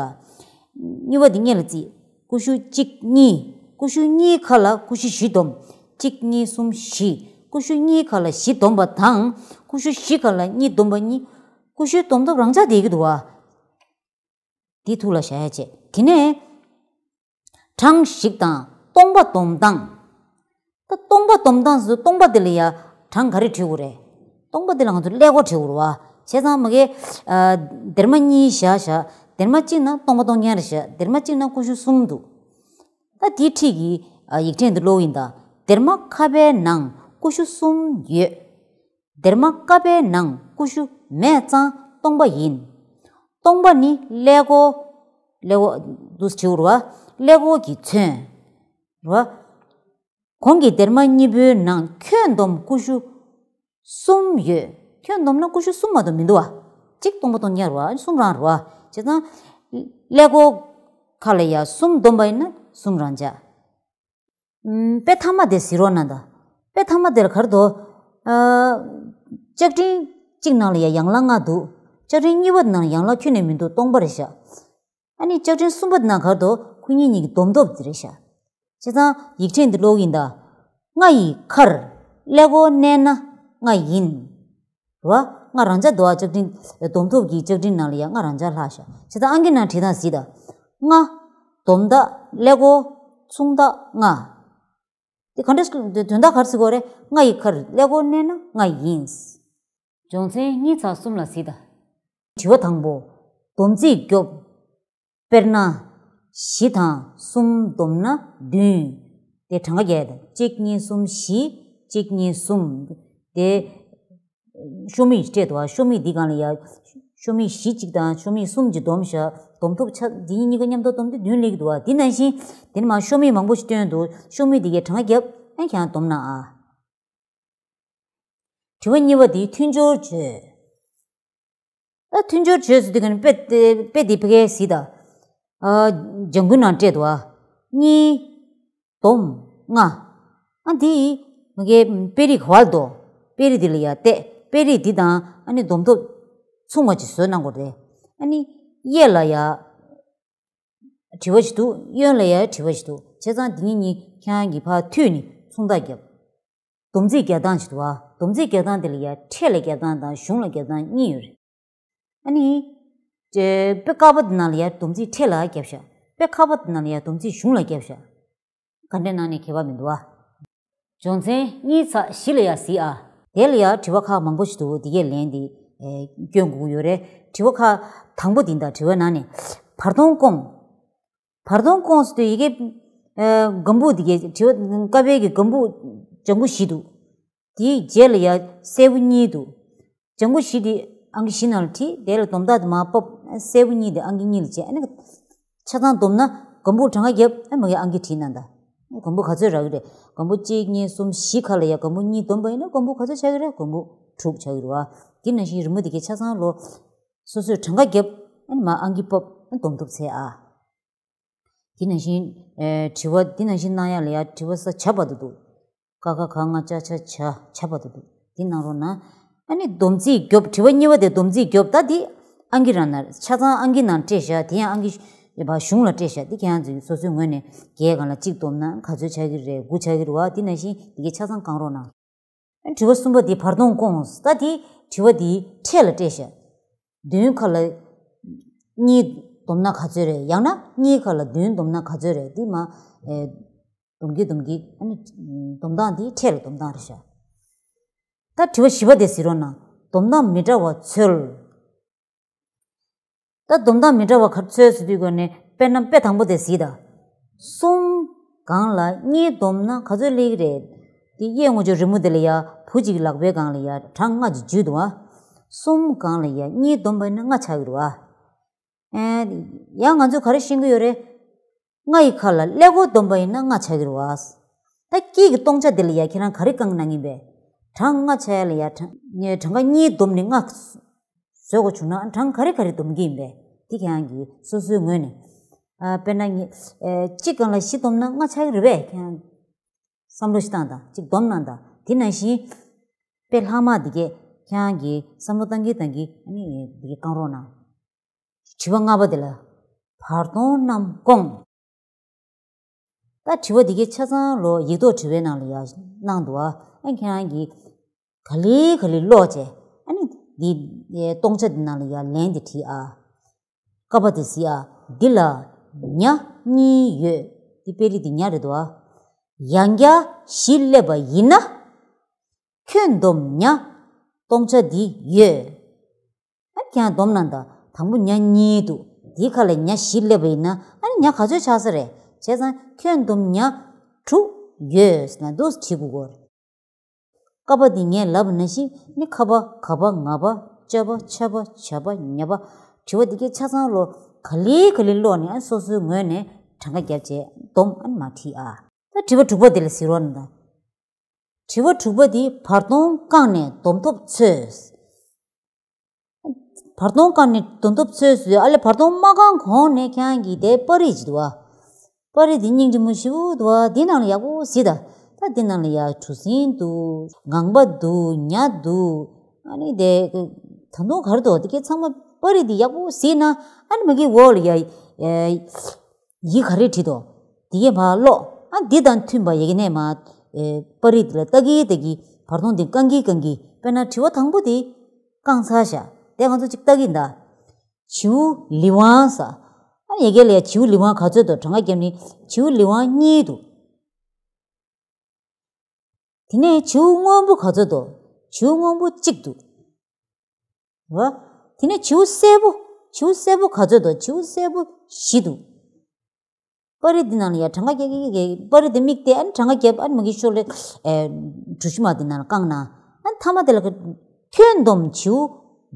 གཉིས་པ་དེ་སྔོན་ལ་རྩིས། ཀུ་ཤུ་གཅིག་གཉིས། ཀུ་ཤུ་གཉིས་ཁ་ལ་ཀུ་ཤུ་བཞི་བསྡོམས། གཅིག་གཉིས་གསུམ་བཞི། ཀུ་ཤུ་གཉིས་ཁ་ལ་བཞི་བསྡོམས་པ་དང་། ཀུ་ཤུ་བཞི་ཁ་ལ་གཉིས་བསྡོམས་པ་གཉིས། ཀུ་ཤུའི་བསྡོམས་ཐོབ་རང་འཇགས་བསྡད་ཀྱི་འདུག་བ། འདི་ཐུགས་ལ་བཞག་ཡ་བྱས། དེ་ནས་གྲངས་ཤིག་དང་སྟོང་པ་བསྡོམས་སྟངས། ད་སྟོང་པ་བསྡོམས་སྟངས་སུ་སྟོང་པ་དེ་ལ་ཡ་གྲངས་ག་རེ་བྲིས་དགོས་རེད། སྟོང་པ་དེ་ལ་ང་ཚོ་ཀླད་ཀོར་བྲིས་དགོས་རེད་བ། བྱས་ཙང་མ་གི་ཨ་སྡེར་མ་གཉིས་བཞག་བཞག་སྡེར་མ་གཅིག་ནང་སྟོང་པ་སྟོང་རྐྱང་རེད་བཞག་སྡེར་མ་གཅིག་ནང་ཀུ་ཤུ་གསུམ་འདུག་ད་དེའི་འཁྲིས་ཀྱི་ཨ་ཡིག་ཕྲེང་འདི་ཀློག་ཡིན་ད། སྡེར་མ་ཁ་པའི་ནང་ཀུ་ཤུ་གསུམ་ཡོད། སྡེར་མ་ཀ་པའི་ནང་ཀུ་ཤུ་མེད་ཙང་སྟོང་པ་ཡིན། སྟོང་པ་ནི་ཀླད་ཀོར། ཀླད་ཀོར་འདུག་སེ་བྲིས་དགོས་རེད་བ། ཀླད་ཀོར་གྱི་ཚོན། རེད་བ། གོང་གི་སྡེར་མ་གཉིས་པོའི་ནང་ཁྱོན་བསྡོམས་ཀུ་ཤུ་གསུམ་ཡོད། ཁྱོན་བསྡོམས་ན་ཀུ་ཤུ་གསུམ་མ་གཏོགས་མི་འདུག་བ། གཅིག་སྟོང་པ་སྟོང་ཉར་བ་གསུམ་རང་རེད་བ། བྱས་ཙང་ཀླད་ཀོར་ཁ་ལ་ཡ་གསུམ་བསྡོམས་པ་ཡིན་ན་གསུམ་རང་འཇགས། ཨམ། དཔེ་ཐ་མ་དེ་གཟིགས་རོགས་གནང་དང་། དཔེ་ཐ་མ་དེར་ག་རེ་འདུག་ཨ། ལྕགས་ཕྲེང་གཅིག་ནང་ལ་ཡ་ཡན་ལག་ལྔ་འདུག་ལྕགས་ཕྲེང་གཉིས་པ་ནང་ཡན་ལག་ཁྱོན་ནས་མི་འདུག་སྟོང་པ་རེད་ཤག་ཨ་ནི་ལྕགས་ཕྲེང་གསུམ་པ་ནང་ག་རེ་འདུག་ཁོ་གཉིས་གཉིས་ཀྱི་བསྡོམས་ཐོབ་དེ་རེད་ཤག་བྱས་ཙང་ཡིག་ཕྲེང་འདི་ཀློག་གིན་གདའ། ལྔ་ཡི་ཁར་ཀླད་ཀོར་མནན་ན་ལྔ་ཡིན། རེད་བ། ལྔ་རང་འཇགས་འདུག་ཨ། ལྕགས་ཕྲེང་བསྡོམས་ཐོབ་ཀྱི་ལྕགས་ཕྲེང་ནང་ལ་ཡ་ལྔ་རང་འཇགས་ལྷག་ཤག་བྱས་ཙང་ཨང་ཀི་ནང་བྲིས་དང་གཟིགས་དང་། ལྔ། བསྡོམས་རྟགས་ཀླད་ཀོར། མཚུངས་རྟགས་ལྔ། དེ་ག་འདྲ་དོན་དག་ག་རེ་ཟེར་དགོས་རེད། ལྔ་ཡི་ཁར་ཀླད་ཀོར་མནན་ན་ལྔ་ཡིན། སྦྱོང་ཚན་གཉིས་ཚེག་གསུམ་ལ་གཟིགས་དང་། དྲི་བ་དང་པོ། བསྡོམས་རྩིས་རྒྱོབ། དཔེར་ན། བཞི་དང་གསུམ་བསྡོམས་ན་བདུན། དེ་གྲངས་ཀ་བརྒྱད་དང་། གཅིག་གཉིས་གསུམ་བཞི། གཅིག་གཉིས་གསུམ། དེ་ཤོ་མིག་སྤྲད་འདུག་བ། ཤོ་མིག་འདི་སྒང་ལ་ཡ། ཤོ་མིག་བཞི་གཅིག་དང་ཤོ་མིག་གསུམ་གཅིག་བསྡོམས་བཞག་བསྡོམས་ཐོབ་ཆ་འདི་གཉིས་གཉིས་ཀ་མཉམ་དུ་བསྡོམས་དུས་བདུན་སླེབས་ཀྱི་འདུག་བ། འདི་ནང་བཞིན། དེ་ནས་མར་ཤོ་མིག་མང་པོ་ཞིག་སྟོན་འདུག་ཤོ་མིག་འདི་གའི་གྲངས་ཀ་བརྒྱབ། ཨ། ཁྱེད་རང་བསྡོམས་ན་ཨ། དྲི་བ་གཉིས་པ་འདི་མཐུན་སྦྱོར་བྱོས། ཨ། མཐུན་སྦྱོར་བྱོས་ཟེར་དུས་ཀྱང་དཔེ་དཔེ་འདི་ཕ་གིར་གཟིགས་དང་། ཨ། ལྗང་ཁུའི་ནང་སྤྲད་འདུག་ཨ། གཉིས། བསྡོམས་ལྔ། ཨ། འདི་མ་གིའི་དཔེ་རིས་ག་བར་འདུག་དཔེ་རིས་འདི་ལ་ཡ་བལྟས། དཔེ་རིས་འདི་དང་ཨ་ནི་བསྡོམས་ཐོབ་མཚུངས་པ་ཅིག་བཟོས་གནང་དགོས་རེད། ཨ་ནི་གཡས་ལ་ཡ། དྲི་བ་ཞིག་འདུག་གཡོན་ལ་ཡ་དྲི་བ་ཞིག་འདུག་བྱས་ཙང་འདི་གཉིས་གཉིས་ཁྱེད་རང་གིས་ཕར་མཐུད་ནས་མཚུངས་རྟགས་བརྒྱབ། བསྡོམས་རྩིས་རྒྱག་སྟངས་ཞིག་འདུག་བ། བསྡོམས་རྩིས་རྒྱག་སྟངས་དེ་ལ་ཡ་ཕྲད་ལ་རྒྱག་སྟངས་དང་གཞུང་ལ་རྒྱག་སྟངས་གཉིས་ཡོད་རེད། ཨ་ནི། དཔེ་དཀར་པོ་དེ་ནང་ལ་ཡ་བསྡོམས་རྩིས་ཕྲད་ལ་བརྒྱབ་ཤག་དཔེ་ཁ་པོ་དེ་ནང་ལ་ཡ་བསྡོམས་རྩིས་གཞུང་ལ་བརྒྱབ་ཤག་ག་འདྲའི་ནང་ནས་ཁྱད་པར་མི་འདུག་བ། སྦྱོང་ཚན་གཉིས་ཚེག་བཞི་ལ་ཡ་གཟིགས་ཨ། དེ་ལ་ཡ་དྲི་བ་ཁག་མང་པོ་ཞིག་འདུག་འདི་གའི་ལན་འདི། ཨེ། སྐྱོན་དགོས་ཀྱི་ཡོད་རེད། དྲི་བ་ཁག་དང་པོ་འདི་དང་དྲི་བའི་ནང་ནས། བར་སྟོང་སྐོང་། བར་སྟོང་སྐོང་ཟེར་དུས་ཡི་གེ་ཨ། སྒམ་པོ་འདི་གའི་དྲི་བ་ཀ་པའི་གི་སྒམ་པོ་ལྗང་ཁུ་བཞི་འདུག་དེའི་རྗེས་ལ་ཡ་སེར་པོ་གཉིས་འདུག་ལྗང་ཁུ་བཞི་དེ་ཨང་ཀི་བཞི་ནང་ལ་བྲིས། དེ་ལ་བསྡོམས་རྟགས་དེ་མར་ཕབ། སེར་པོ་གཉིས་དེ་ཨང་ཀི་གཉིས་ལ་བྱས། ཨ་ནི་ཆ་ཚང་བསྡོམས་ན་སྒམ་པོ་གྲངས་ཀ་བརྒྱབ། ཨ། མ་གིའི་ཨང་ཀི་བྲིས་གནང་དང་། སྒམ་པོ་ག་ཚོད་རག་གི་རེད། སྒམ་པོ་གཅིག་གཉིས་གསུམ་བཞི་ཁ་ལ་ཡ་སྒམ་པོ་གཉིས་བསྡོམས་པ་ཡིན་ན་སྒམ་པོ་ག་ཚོད་ཆགས་ཀྱི་རེད། སྒམ་པོ་དྲུག་ཆགས་ཀྱི་རེད་བ། དེ་ནང་བཞིན་རི་མོ་དེ་གའི་ཆ་ཚང་ལོ། སོ་སོས་གྲངས་ཀ་བརྒྱབ། ཨ་ནི་མར་ཨང་ཀི་ཕབ། ཨ། བསྡོམས་ཐུབ་ཚེ་ཨ། དེ་ནང་བཞིན། ཨེ། དྲི་བ་འདི་ནང་བཞིན་གནང་ཡ་ལ་ཡ་དྲི་བ་ས་ཇ་བར་དུ་འདུག་ཀ་ཁ་ག་ང་ཅ་ཆ་ཇ་ཇ་བར་དུ་འདུག་འདི་གནང་རོགས་གནང་། ཨ་ནི་བསྡོམས་རྩིས་རྒྱོབ། དྲི་བ་གཉིས་པ་དེ་བསྡོམས་རྩིས་རྒྱོབ། ད་འདི་ཨང་ཀི་རང་ན་ཆ་ཚང་ཨང་ཀི་ནང་སྤྲད་བཞག་དེ་ཡང་ཨང་ཀི་ཡོད་པ་གཞུང་ལ་སྤྲད་བཞག་འདི་ཁྱེད་རང་ཚོས་སོ་སོའི་ངོས་ནས་བརྒྱའི་སྒང་ལ་གཅིག་བསྡོམས་ན་ག་ཚོད་ཆགས་ཀྱི་རེད། དགུ་ཆགས་ཀྱི་རེད་བ། འདི་ནང་བཞིན་འདི་གའི་ཆ་ཚང་བསྐང་རོགས་གནང་། དྲི་བ་གསུམ་པ་འདི་བར་སྟོང་སྐོང་། ད་འདི་དྲི་བ་འདི་ཕྲད་ལ་སྤྲད་ཤག་བདུན་ཁ་ལ་གཉིས་བསྡོམས་ན་ག་ཚོད་རེད། ཡང་ན་གཉིས་ཁ་ལ་བདུན་བསྡོམས་ན་ག་ཚོད་རེད། འདི་མར། ཨེ། བསྡོམས་ཀྱིན་བསྡོམས་ཀྱིན། ཨ་ནི་བསྡོམས་སྟངས་འདི་ཕྲད་ལ་བསྡོམས་སྟངས་རེད་ཤག་ད་དྲི་བ་བཞི་པ་དེ་གཟིགས་རོགས་གནང་། བསྡོམས་སྟངས་མི་འདྲ་བ་འཚོལ། ད་བསྡོམས་སྟངས་མི་འདྲ་བ་ག་རེ་འཚོལ་ཟེར་དུས་ཀྱང་ནི། དཔེར་ན་དཔེ་དང་པོ་དེ་གཟིགས་དང་། གསུམ་སྒང་ལ་གཉིས་བསྡོམས་ན་ག་ཚོད་སླེབས་ཀྱི་རེད། དེ་གཡས་ངོས་ཕྱོགས་རི་མོ་དེ་ལ་ཡ་བུ་གཅིག་གི་ལག་པའི་སྒང་ལ་ཡ་གྲངས་ལྔ་ཅིག་འཇུས་འདུག་བ། གསུམ་སྒང་ལ་ཡ་གཉིས་བསྡོམས་པ་ཡིན་ན་ལྔ་ཆགས་ཀྱི་རེད་བ། ཨེ། ཡང་ང་ཚོས་ག་རེ་ཤེས་ཀྱི་ཡོད་རེད། ལྔ་ཡི་ཁ་ལ་ཀླད་ཀོར་བསྡོམས་པ་ཡིན་ན་ལྔ་ཆགས་ཀྱི་རེད་བ། ད་དཀྱིལ་གྱི་སྟོང་ཆ་འདི་ལ་ཡ་ཁྱེད་རང་ག་རེ་བསྐང་གནང་གི་ཡིན་པས། གྲངས་ལྔ་ཆགས་ཡ་ལ་ཡ་གྲངས་གྲངས་ཀ་གཉིས་བསྡོམས་ནས་ལྔ་བཟོ་དགོས་བྱུང་ན་གྲངས་ག་རེ་ག་རེ་བསྡོམས་ཀྱི་ཡིན་པས། འདི་ཁྱེད་རང་གིས་སོ་སོའི་ངོས་ནས། ཨ། དཔེར་ན་ངས། ཨེ། གཅིག་སྒང་ལ་བཞི་བསྡོམས་ན་ལྔ་ཆགས་ཀྱི་རེད་པས། ཁྱེད་རང་བསམ་བློ་ཞིག་བཏང་དང་། གཅིག་བསྡོམས་གནང་དང་། དེ་ནང་བཞིན་དཔེ་ལྷག་མ་འདི་གས་ཁྱེད་རང་གིས་བསམ་བློ་བཏང་གིན་བཏང་གིན། ཨ་ནི་འདི་གས་བསྐང་རོགས་གནང་། དྲི་བ་ལྔ་པ་དེ་ལ། བར་སྟོང་རྣམས་སྐོང་། ད་དྲི་བ་འདི་གའི་ཆ་ཚང་ལོ་ཡིག་ཐོག་དྲི་བའི་ནང་ལ་ཡ་གནང་འདུག་ཨ། ཨ། ཁྱེད་རང་གིས་ག་ལེ་ག་ལེ་ཀློག་བྱས། ཨ་ནི་འདི་སྟོང་ཆ་འདི་ནང་ལ་ཡ་ལན་འདི་བྲིས་ཨ། ཀ་པ་དེ་གཟིགས་ཨ། འདི་ལ་ཉ་གཉིས་ཡོད། འདི་དཔེ་རིས་འདི་ཉ་རེད་འདུག་ཨ། ཡང་བསྐྱར་བཞི་སླེབས་པ་ཡིན་ན། ཁྱོན་བསྡོམས་ཉ་སྟོང་ཆ་འདི་ཡོད། ཨ། ཁྱེད་རང་བསྡོམས་གནང་དང་། དང་པོ་ཉ་གཉིས་འདུག་འདིའི་ཁ་ལ་ཉ་བཞི་སླེབས་པ་ཡིན་ན། ཨ་ནི་ཉ་ག་ཚོད་ཆགས་ས་རེད། བྱས་ཙང་ཁྱོན་བསྡོམས་ཉ་དྲུག་ཡོད་ཟེར་ན་འདུག་བྲིས་དགོས་ཀྱི་རེད། ཀ་པ་འདི་ངས་ལབ་པ་ནང་བཞིན་ནི། ཁ་པ་ག་པ་ང་པ་ཅ་པ་ཆ་པ་ཇ་པ་ཉ་པ། དྲི་བ་འདི་གའི་ཆ་ཚང་ལོ་ག་ལེ་ག་ལེ་ཀློག་ནས། ཨ། སོ་སོའི་ངོས་ནས་གྲངས་ཀ་བརྒྱབ་བྱས་བསྡོམས། ཨ་ནི་མར་བྲིས་ཨ། ད་དྲི་བ་དྲུག་པ་དེ་ལ་གཟིགས་རོགས་གནང་དང་། དྲི་བ་དྲུག་པ་འདི་བར་སྟོང་བཀང་ནས་སྡོམ་ཐོབ་འཚོལ། བར་སྟོང་བཀང་ནས་སྡོམ་ཐོབ་འཚོལ་ཟེར། ཨ་ལས་བར་སྟོང་མ་བཀང་གོང་ནས་ཁྱེད་རང་གིས་དེ་པར་རིས་ཅིག་འདུག་བ། པར་རིས་འདི་སྙིང་རྗེ་མོ་ཞེ་པོ་འདུག་བ། འདི་ནང་ལ་ཡག་པོ་གཟིགས་དང་། ད་འདི་ནང་ལ་ཡ་གྲུ་གཟིངས་འདུག་ངང་པ་འདུག་ཉ་འདུག་ཨ་ནི་དེ་ད་དུང་ག་རེ་འདུག་དེ་གའི་ཚང་མ་པར་རིས་འདི་ཡག་པོ་གཟིགས་ན། ཨ་ནི་མ་གི་འོག་ལ་ཡ་ཡི་ག་རེ་བྲིས་འདུག་དེ་གའི་ཕར་ཀློག་ཨ་འདི་དང་མཐུན་པ་ཡི་གེ་ནས་མ། ཨེ། པར་རིས་འདི་ལ་ལྟ་གི་ལྟ་གི་བར་སྟོང་འདི་བཀང་གི་བཀང་གི་དཔེར་ན་དྲི་བ་དང་པོ་དེ་བཀང་ཚར་ཤག་དེ་ང་ཚོ་གཅིག་ལྟ་གི་ཡིན་ད། བྱིའུ་ལི་ཝང་ཟེར། ཨ་ཡ་གི་ལ་ཡ་བྱིའུ་ལི་ཝང་ག་ཚོད་འདུག་གྲངས་ཀ་བརྒྱབ་ནི་བྱིའུ་ལི་ཝང་གཉིས་འདུག་དེ་ནས་བྱིའུ་སྔོན་པོ་ག་ཚོད་འདུག་བྱིའུ་སྔོན་པོ་གཅིག་འདུག་རེད་བ། དེ་ནས་བྱིའུ་སེར་པོ། བྱིའུ་སེར་པོ་ག་ཚོད་འདུག་བྱིའུ་སེར་པོ་བཞི་འདུག་པར་རིས་འདི་ནང་ལ་ཡ་གྲངས་ཀ་རྒྱག་གི་རྒྱག་གི་པར་རིས་འདི་དམིགས་ཏེ་ཨ་ནི་གྲངས་ཀ་རྒྱབ། ཨ་ནི་མ་གི་ཤོག་ལེ། ཨེ། གྲུ་བཞི་མ་འདི་ནང་ལ་བཀང་ན། ཨ་ནི་མཐའ་མ་དེ་ལ་ཁྱོན་བསྡོམས་བྱིའུ་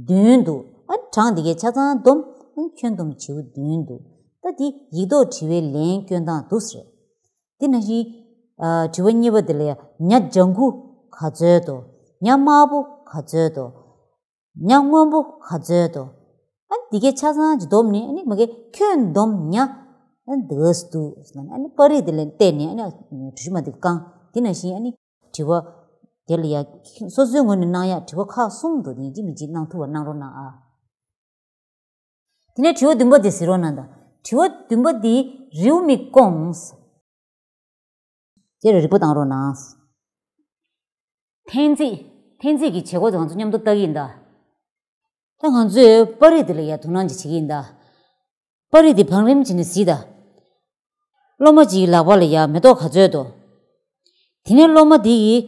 བདུན་འདུག་ཨ་ནི་གྲངས་འདི་གའི་ཆ་ཚང་བསྡོམས། ཨ་ནི་ཁྱོན་བསྡོམས་བྱིའུ་བདུན་འདུག་ད་འདི་ཡིག་ཐོག་དྲི་བའི་ལན་སྐྱོན་སྟངས་འདུག་ཟེར། དེ་ནང་བཞིན། ཨ། དྲི་བ་གཉིས་པ་དེ་ལ་ཡ་ཉ་ལྗང་ཁུ་ག་ཚོད་འདུག་ཉ་དམར་པོ་ག་ཚོད་འདུག་ཉ་སྔོན་པོ་ག་ཚོད་འདུག་ཨ་ནི་འདི་གའི་ཆ་ཚང་གཅིག་བསྡོམས་ནས། ཨ་ནི་མ་གི་ཁྱོན་བསྡོམས་ཉ། ཨ་ནི་འདི་ག་ཚོད་འདུག་ཨ་ནི་པར་རིས་དེ་ལ་བལྟས་ནས། ཨ་ནི་གྲུ་བཞི་མ་འདི་བཀང་། དེ་ནང་བཞིན་ཨ་ནི་དྲི་བ་དེ་ལ་ཡ་སོ་སོའི་ངོས་ནས་གནང་ཡག་དྲི་བ་ཁག་གསུམ་འདུག་དེ་ཡིན་གཅིག་མིན་གཅིག་གནང་ཐུབ་པ་གནང་རོགས་གནང་ཨ། དེ་ནས་དྲི་བ་བདུན་པ་དེ་གཟིགས་རོགས་གནང་དང་། དྲི་བ་བདུན་པ་དེ་རེའུ་མིག་སྐོངས། དེ་རུ་རིག་པ་བཏང་རོགས་གནང་། འཐེན་རྩིས། འཐེན་རྩིས་ཀྱི་བྱེད་སྒོ་དེ་ང་ཚོ་མཉམ་དུ་ལྟ་གི་ཡིན་ད། ད་ང་ཚོས་པར་རིས་དེ་ལ་ཡ་དོ་སྣང་ཅིག་བྱེད་ཀྱི་ཡིན་ད། པར་རིས་དེ་བང་རིམ་བྱས་ནས་གཟིགས་ད། སློབ་མ་གཅིག་གི་ལག་པ་ལ་ཡ་མེ་ཏོག་ག་ཚོད་འདུག་དེ་ནས་སློབ་མ་དེ་ཡིས་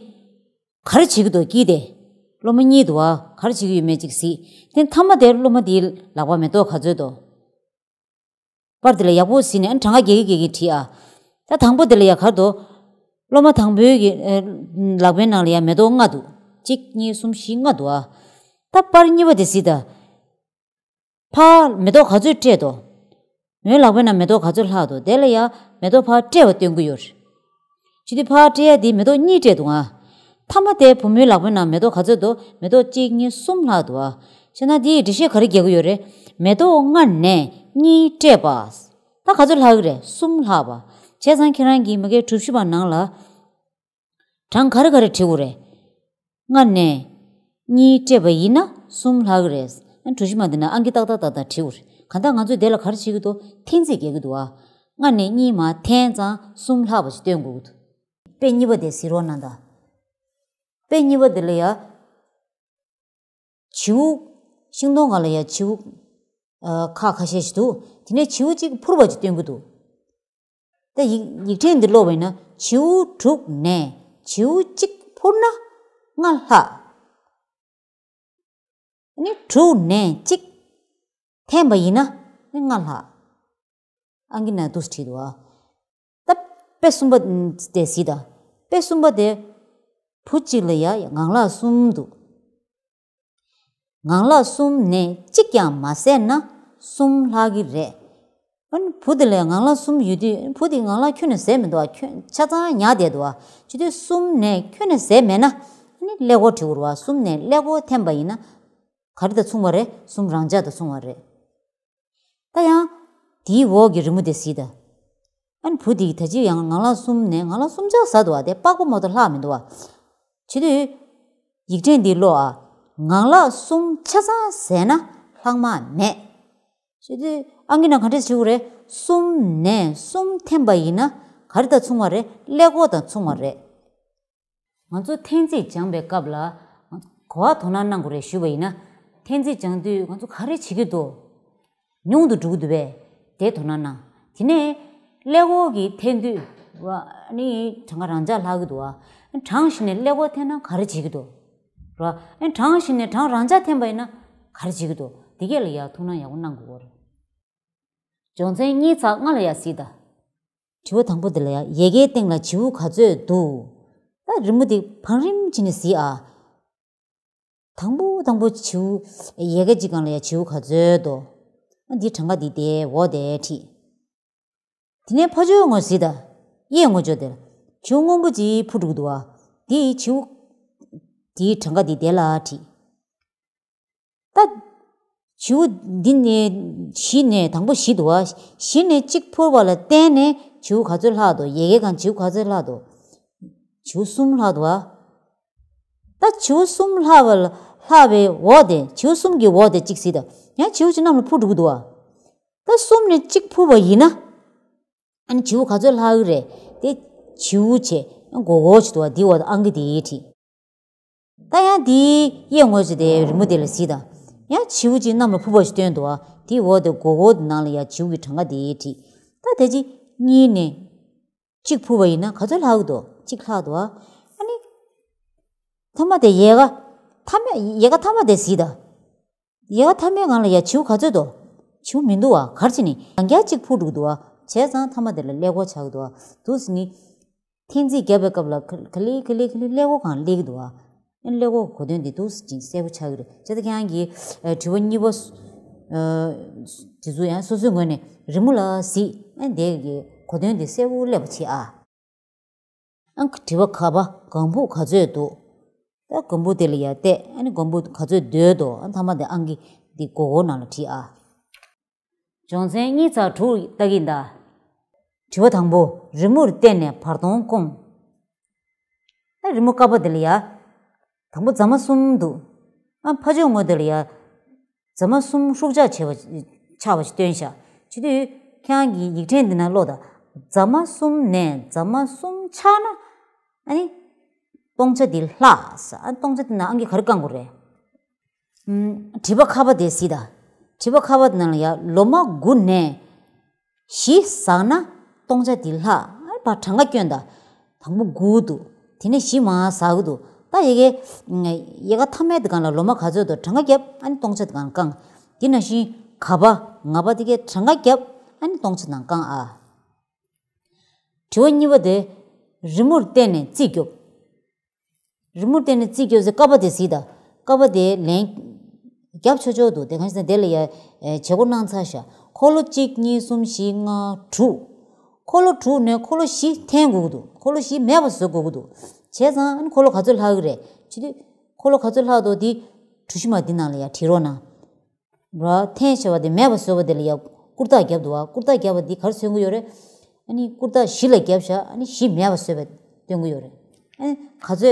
ག་རེ་བྱེད་ཀྱི་འདུག་དཀྱིལ་དེ། སློབ་མ་གཉིས་འདུག་བ། ག་རེ་བྱེད་ཀྱི་ཡོད་མེད་ཅིག་གཟིགས། དེ་མཐའ་མ་དེར་སློབ་མ་དེའི་ལག་པ་མེ་ཏོག་ག་ཚོད་འདུག་པར་དེ་ལ་ཡག་པོ་གཟིགས་ནས། ཨ་ནི་གྲངས་ཀ་རྒྱག་གི་རྒྱག་གི་བྲིས་ཨ། ད་དང་པོ་དེ་ལ་ཡ་ག་རེ་འདུག་སློབ་མ་དང་པོའི་གི། ཨ། ལག་པའི་ནང་ལ་ཡ་མེ་ཏོག་ལྔ་འདུག་གཅིག་གཉིས་གསུམ་བཞི་ལྔ་འདུག་ཨ། ད་པར་གཉིས་པ་དེ་གཟིགས་ད། ཕར་མེ་ཏོག་ག་ཚོད་སྤྲད་འདུག་མོའི་ལག་པའི་ནང་མེ་ཏོག་ག་ཚོད་ལྷག་འདུག་དེ་ལ་ཡ་མེ་ཏོག་ཕར་སྤྲད་པ་སྟོན་གྱི་ཡོད་རེད། བྱས་དུས་ཕར་སྤྲད་ཡ་དེ་མེ་ཏོག་གཉིས་སྤྲད་འདུག་ཨ། མཐའ་མ་དེ་བུ་མོའི་ལག་པའི་ནང་མེ་ཏོག་ག་ཚོད་འདུག་མེ་ཏོག་གཅིག་གཉིས་གསུམ་ལྷག་འདུག་ཨ། བྱས་ན་དེ་ཡི་འགྲེལ་བཤད་ག་རེ་རྒྱག་གི་ཡོད་རེད། མེ་ཏོག་ལྔ་ནས་གཉིས་སྤྲད་པ། ད་ག་ཚོད་ལྷག་གི་རེད། གསུམ་ལྷག་པ། བྱས་ཙང་ཁྱེད་རང་གིས་མ་གིའི་གྲུ་བཞི་པ་ནང་ལ། གྲངས་ག་རེ་ག་རེ་བྲིས་དགོས་རེད། ལྔ་ནས་གཉིས་སྤྲད་པ་ཡིན་ན་གསུམ་ལྷག་གི་རེད། ཨ། གྲུ་བཞི་མ་འདི་ན་ཨང་ཀི་ཏག་ཏག་ཏག་ཏག་བྲིས་དགོས་རེད། གང་ལྟར་ང་ཚོས་དེ་ལ་ག་རེ་བྱེད་ཀྱི་འདུག་འཐེན་རྩིས་རྒྱག་གི་འདུག་ཨ། ལྔ་ནས་གཉིས་མར་འཐེན་ཙང་གསུམ་ལྷག་པ་ཞིག་སྟོན་དགོས་ཀྱི་འདུག་དཔེ་གཉིས་པ་དེ་གཟིགས་རོགས་གནང་དང་། དཔེ་གཉིས་པ་དེ་ལ་ཡ། བྱིའུ། ཤིང་སྡོང་སྒང་ལ་ཡ་བྱིའུ། ཨ། ཁག་ཁ་ཤས་ཤིག་འདུག་དེ་ནས་བྱིའུ་གཅིག་འཕུར་བ་ཅིག་སྟོན་གྱི་འདུག་ད་ཡིག་ཡིག་ཕྲེང་འདི་ཀློག་པ་ཡིན་ན། བྱིའུ་དྲུག་ནས་བྱིའུ་གཅིག་འཕུར་ན་ལྔ་ལྷག་ནི་དྲུག་ནས་གཅིག་འཐེན་པ་ཡིན་ན་ནི་ལྔ་ལྷག་ཨང་ཀི་ནང་འདུག་སེ་བྲིས་འདུག་ཨ། ད་དཔེ་གསུམ་པ་དེ་གཟིགས་དང་། དཔེ་གསུམ་པ་དེ། བུ་གཅིག་ལ་ཡ་ངང་ལག་གསུམ་འདུག་ངང་ལག་གསུམ་ནས་གཅིག་ཀྱང་མ་ཟད་ན་གསུམ་ལྷག་གི་རེད། ཨ་ནི་བུ་དེ་ལ་ངང་ལག་གསུམ་ཡོད་དུས། བུ་དེ་ངང་ལག་ཁྱོན་ནས་ཟས་མི་འདུག་བ། ཁྱོན་ཆ་ཚང་ཉལ་བསྡད་འདུག་བ། བྱས་དུས་གསུམ་ནས་ཁྱོན་ནས་ཟས་མེད་ན། ཨ་ནི་ཀླད་ཀོར་བྲིས་དགོས་རེད་བ། གསུམ་ནས་ཀླད་ཀོར་འཐེན་པ་ཡིན་ན། ག་རེ་དང་མཚུངས་པ་རེད། གསུམ་རང་འཇགས་དང་མཚུངས་པ་རེད། ད་ཡང་། དེའི་འོག་གི་རི་མོ་དེ་གཟིགས་དང་། ཨ་ནི་བུ་དེ་གིས་ད་ཅི་ཡང་ངང་ལག་གསུམ་ནས་ངང་ལག་གསུམ་ཆ་ཟ་འདུག་བ། དེ་པགས་པ་མ་གཏོགས་ལྷག་མི་འདུག་བ། བྱས་དུས། ཡིག་ཕྲེང་འདི་ཀློག་ཨ། ངང་ལག་གསུམ་ཆ་ཚང་ཟས་ན་ལྷག་མ་མེད། བྱས་དུས་ཨང་ཀི་ནང་ག་འདྲས་བྲིས་དགོས་རེད། གསུམ་ནས་གསུམ་འཐེན་པ་ཡིན་ན་ག་རེ་དང་མཚུངས་པ་རེད། ཀླད་ཀོར་དང་མཚུངས་པ་རེད། ང་ཚོ་འཐེན་རྩིས་སྦྱངས་པའི་སྐབས་ལ། ག་པར་དོ་སྣང་གནང་དགོས་རེད་ཞུས་པ་ཡིན་ན། འཐེན་རྩིས་སྦྱང་དུས་ང་ཚོ་ག་རེ་བྱེད་ཀྱི་འདུག་ཉུང་དུ་འགྲོ་གི་འདུག་པས། དེ་དོ་སྣང་གནང་། དེ་ནས་ཀླད་ཀོར་གྱིས་འཐེན་དུས། ནི་གྲངས་ཀ་རང་འཇགས་ལྷག་གི་འདུག་ཨ། གྲངས་གཞི་ནས་ཀླད་ཀོར་འཐེན་ན་ག་རེ་བྱེད་ཀྱི་འདུག་ར། གྲངས་གཞི་ནས་གྲངས་རང་འཇགས་འཐེན་པ་ཡིན་ན་ག་རེ་བྱེད་ཀྱི་འདུག་དེ་གས་ལ་ཡ་ཐུགས་སྣང་ཡག་པོ་གནང་དགོས་ཀྱི་རེད། སྦྱོང་ཚན་གཉིས་ཚེག་ལྔ་ལ་ཡ་གཟིགས་དང་། དྲི་བ་དང་པོ་དེ་ལ་ཡ། ཡལ་གའི་སྟེང་ལ་བྱིའུ་ག་ཚོད་འདུག་ད་རི་མོ་དེ་བང་རིམ་བྱས་ནས་གཟིགས་ཨ། དང་པོ་དང་པོ་བྱིའུ། ཡལ་ག་གཅིག་སྒང་ལ་ཡ་བྱིའུ་ག་ཚོད་འདུག་ཨ། འདི་གྲངས་ཀ་འདི་དེ་འོག་དེ་བྲིས། དེ་ནས་ཕར་ཕྱོགས་ངོས་གཟིགས་དང་། གཡས་ངོས་ཕྱོགས་དེར། བྱིའུ་སྔོན་པོ་ཅིག་འཕུར་འགྲོ་གི་འདུག་བ། དེ་བྱིའུ་དེའི་གྲངས་ཀ་དེ་དེ་ལ་བྲིས། ད་བྱིའུ་འདི་ནས་བཞི་ནས། དང་པོ་བཞི་འདུག་བ། བཞི་ནས་གཅིག་འཕུར་བ་ལ་བརྟེན་ནས་བྱིའུ་ག་ཚོད་ལྷག་འདུག་ཡ་གིའི་སྒང་བྱིའུ་ག་ཚོད་ལྷག་འདུག་བྱིའུ་གསུམ་ལྷག་འདུག་བ། ད་བྱིའུ་གསུམ་ལྷག་པ་ལ་ལྷག་པའི་འོག་དེ། བྱིའུ་གསུམ་གྱི་འོག་དེ་གཅིག་གཟིགས་དང་། ཡང་བྱིའུ་གཅིག་གནམ་ལ་འཕུར་འགྲོ་གི་འདུག་བ། ད་གསུམ་ནས་གཅིག་འཕུར་བ་ཡིན་ན། ཨ་ནི་བྱིའུ་ག་ཚོད་ལྷག་གི་རེད། དེ་བྱིའུ་བྱས་མགོ་སྐོར་བྱེད་འདུག་བ། དེའི་འོག་ཏུ་ཨང་ཀི་དེ་བྲིས། ད་ཡང་དེའི་གཡས་ངོས་ཀྱི་དེ་རི་མོ་དེ་ལ་གཟིགས་དང་། ཡང་བྱིའུ་གཅིག་གནམ་ལ་འཕུར་བ་ཞིག་སྟོན་འདུག་བ། དེའི་འོག་དེ་མགོ་སྐོར་དེ་ནང་ལ་ཡང་བྱིའུ་གི་གྲངས་ཀ་དེ་བྲིས། ད་དེ་གཅིག་གཉིས་ནས་གཅིག་འཕུར་བ་ཡིན་ན་ག་ཚོད་ལྷག་གི་འདུག་གཅིག་ལྷག་འདུག་བ། ཨ་ནི་མཐའ་མ་དེ་ཡལ་ག་མཐའ་མ། ཡལ་ག་མཐའ་མ་དེ་གཟིགས་དང་། ཡལ་ག་མཐའ་མའི་སྒང་ལ་ཡ་བྱིའུ་ག་ཚོད་འདུག་བྱིའུ་མི་འདུག་བ། ག་རེ་བྱས་ནས་ཡང་བསྐྱར་གཅིག་འཕུར་འགྲོ་གི་འདུག་བ། བྱས་ཙང་མཐའ་མ་དེ་ལ་ཀླད་ཀོར་ཆགས་ཀྱི་འདུག་བ། འདུག་ཟེར་ནི། འཐེན་རྩིས་བརྒྱབ་པའི་སྐབས་ལ་ག་ག་ལེ་ག་ལེ་ག་ལེ་ཀླད་ཀོར་སྒང་སླེབས་ཀྱི་འདུག་བ། ཨ་ནི་ཀླད་ཀོར་གྱི་གོ་དོན་དེ་འདུག་ཟེར་ཅིག་གསལ་པོ་ཆགས་ཀྱི་རེད། བྱས་ཙང་ཁྱེད་རང་གིས་ཨ་དྲི་བ་གཉིས་པ་ཨ་དེ་ཚོ་ཡང་སོ་སོའི་ངོས་ནས་རི་མོ་ལ་གཟིགས། ཨ་ནི་དེ་གི་གོ་དོན་དེ་གསལ་པོ་སླེབས་པ་བྱེད་ཨ། ཨ་དྲི་བ་ག་པ། སྒམ་ཕུག་ག་ཚོད་འདུག་ད་སྒམ་ཕུག་དེ་ལ་ཡར་བལྟས། ཨ་ནི་སྒམ་ཕུག་ག་ཚོད་སྡོད་འདུག་ཨ་མཐའ་མ་དེ་ཨང་ཀི་འདི་མགོ་སྐོར་ནང་ལ་བྲིས་ཨ། སྦྱོང་ཚན་གཉིས་ཚེག་དྲུག་ལྟ་གི་ཡིན་ད། དྲི་བ་དང་པོ། རི་མོར་བལྟས་ནས་བར་སྟོང་བསྐུངས། ད་རི་མོ་ཀ་པ་དེ་ལ་ཡ། དང་པོ་རྫ་མ་གསུམ་འདུག་ཨ་ཕར་ཕྱོགས་ངོས་དེ་ལ་ཡ། རྫ་མ་གསུམ་ཧྲུག་ཆག་བྱས་པ། ཆག་པ་ཞིག་སྟོན་ཤག་བྱེད་དུས་ཁྱེད་རང་གིས་ཡིག་ཕྲེང་འདི་ན་ཀློག་དང་། རྫ་མ་གསུམ་ནས་རྫ་མ་གསུམ་ཆག་ན། ཨ་ནི། སྟོང་ཆ་འདི་ལྷག་ཟེར། ཨ་སྟོང་ཆ་འདི་ན་ཨང་ཀི་ག་རེ་བསྐང་དགོས་རེད། ཨུམ། དྲི་བ་ཁ་པ་དེ་གཟིགས་དང་། དྲི་བ་ཁ་པ་དེ་ནང་ལ་ཡ། ལོ་མ་དགུ་ནས་བཞི་ཟག་ན་སྟོང་ཆ་འདི་ལྷག་ཨ་ཕར་གྲངས་ཀ་སྐྱོན་དང་། དང་པོ་དགུ་འདུག་དེ་ནས་བཞི་མར་ཟག་གི་འདུག་ད་ཡ་གི་ཡལ་ག་མཐའ་མའི་དེ་སྒང་ལ་ལོ་མ་ག་ཚོད་འདུག་གྲངས་ཀ་བརྒྱབ། ཨ་ནི་སྟོང་ཆ་དེ་སྒང་བསྐང་། དེ་ནང་བཞིན་ག་པ་ང་པ་དེ་གའི་གྲངས་ཀ་བརྒྱབ། ཨ་ནི་སྟོང་ཆ་ནང་བསྐང་ཨ། དྲི་བ་གཉིས་པ་དེ། རི་མོར་བལྟས་ནས་རྩིས་རྒྱོབ། རི་མོར་བལྟས་ནས་རྩིས་རྒྱོབ་ཟེར། ཀ་པ་དེ་གཟིགས་དང་། ཀ་པ་དེ་ལན་རྒྱབ་ཆོག་ཆོག་འདུག་དེ་གང་ཞིག་ན་དེ་ལ་ཡ་ཨེ་བྱེད་སྒོ་གནང་ཚར་ཤག་འཁོར་ལོ་གཅིག་གཉིས་གསུམ་བཞི་ལྔ་དྲུག་འཁོར་ལོ་དྲུག་ནས་འཁོར་ལོ་བཞི་འཐེན་དགོས་ཀྱི་འདུག་འཁོར་ལོ་བཞི་མེད་པ་བཟོ་དགོས་ཀྱི་འདུག་བྱས་ཙང་ཨ་ནི་འཁོར་ལོ་ག་ཚོད་ལྷག་གི་རེད། བྱེད་དུས་འཁོར་ལོ་ག་ཚོད་ལྷག་འདུག་དེ་གྲུ་བཞི་མ་འདི་ནང་ལ་ཡ་བྲིས་རོགས་གནང་། ར་འཐེན་བྱས་པ་དེ་མེད་པ་བཟོས་པ་དེ་ལ་ཡ་སྐུར་རྟགས་བརྒྱབ་འདུག་བ། སྐུར་རྟགས་བརྒྱབ་པ་འདི་ག་རེ་མཚོན་གྱི་ཡོད་རེད། ཨ་ནི་སྐུར་རྟགས་བཞི་ལ་བརྒྱབ་ཤག་ཨ་ནི་བཞི་མེད་པ་བཟོས་པ་སྟོན་གྱི་ཡོད་རེད། ཨ་ནི་ག་ཚོད་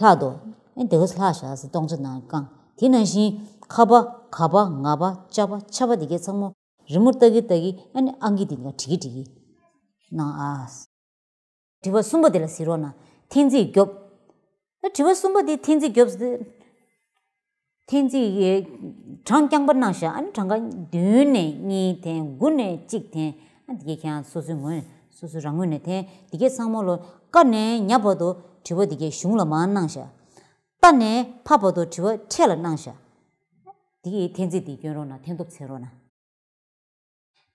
ལྷག་འདུག་ཨ་ནི་དེ་ག་ཚོད་ལྷག་ཤག་ཟེར་སྟོང་ཆ་ནང་བསྐང་། དེ་ནང་བཞིན་ཁ་པ་ག་པ་ང་པ་ཅ་པ་ཆ་པ་དེ་གའི་ཚང་མ་རི་མོ་ལྟ་གི་ལྟ་གི་ཨ་ནི་ཨང་ཀི་དེ་ག་བྲི་གི་བྲི་གི་གནང་ཨ། དྲི་བ་གསུམ་པ་དེ་ལ་གཟིགས་རོགས་གནང་། འཐེན་རྩིས་རྒྱོབ། ད་དྲི་བ་གསུམ་པ་དེ་འཐེན་རྩིས་རྒྱོབ་ཟེར། འཐེན་རྩིས་ཡི་གྲངས་རྐྱང་པ་གནང་ཤག་ཨ་ནི་གྲངས་ཀ་བདུན་ནས་གཉིས་འཐེན། དགུ་ནས་གཅིག་འཐེན། ཨ་འདི་གས་ཁྱེད་རང་སོ་སོའི་ངོས་ནས་སོ་སོ་རང་ངོས་ནས་འཐེན། འདི་གས་ཚང་མ་ལོ་ཀ་ནས་ཉ་བར་དུ་དྲི་བ་འདི་གས་གཞུང་ལ་མར་གནང་ཤག་རྟ་ནས་ཕ་བར་དུ་དྲི་བ་ཕྲད་ལ་གནང་ཤག་འདི་གས་འཐེན་རྩིས་འདི་སྐྱོན་རོགས་གནང་། འཐེན་ཐོབ་འཚོལ་རོགས་གནང་།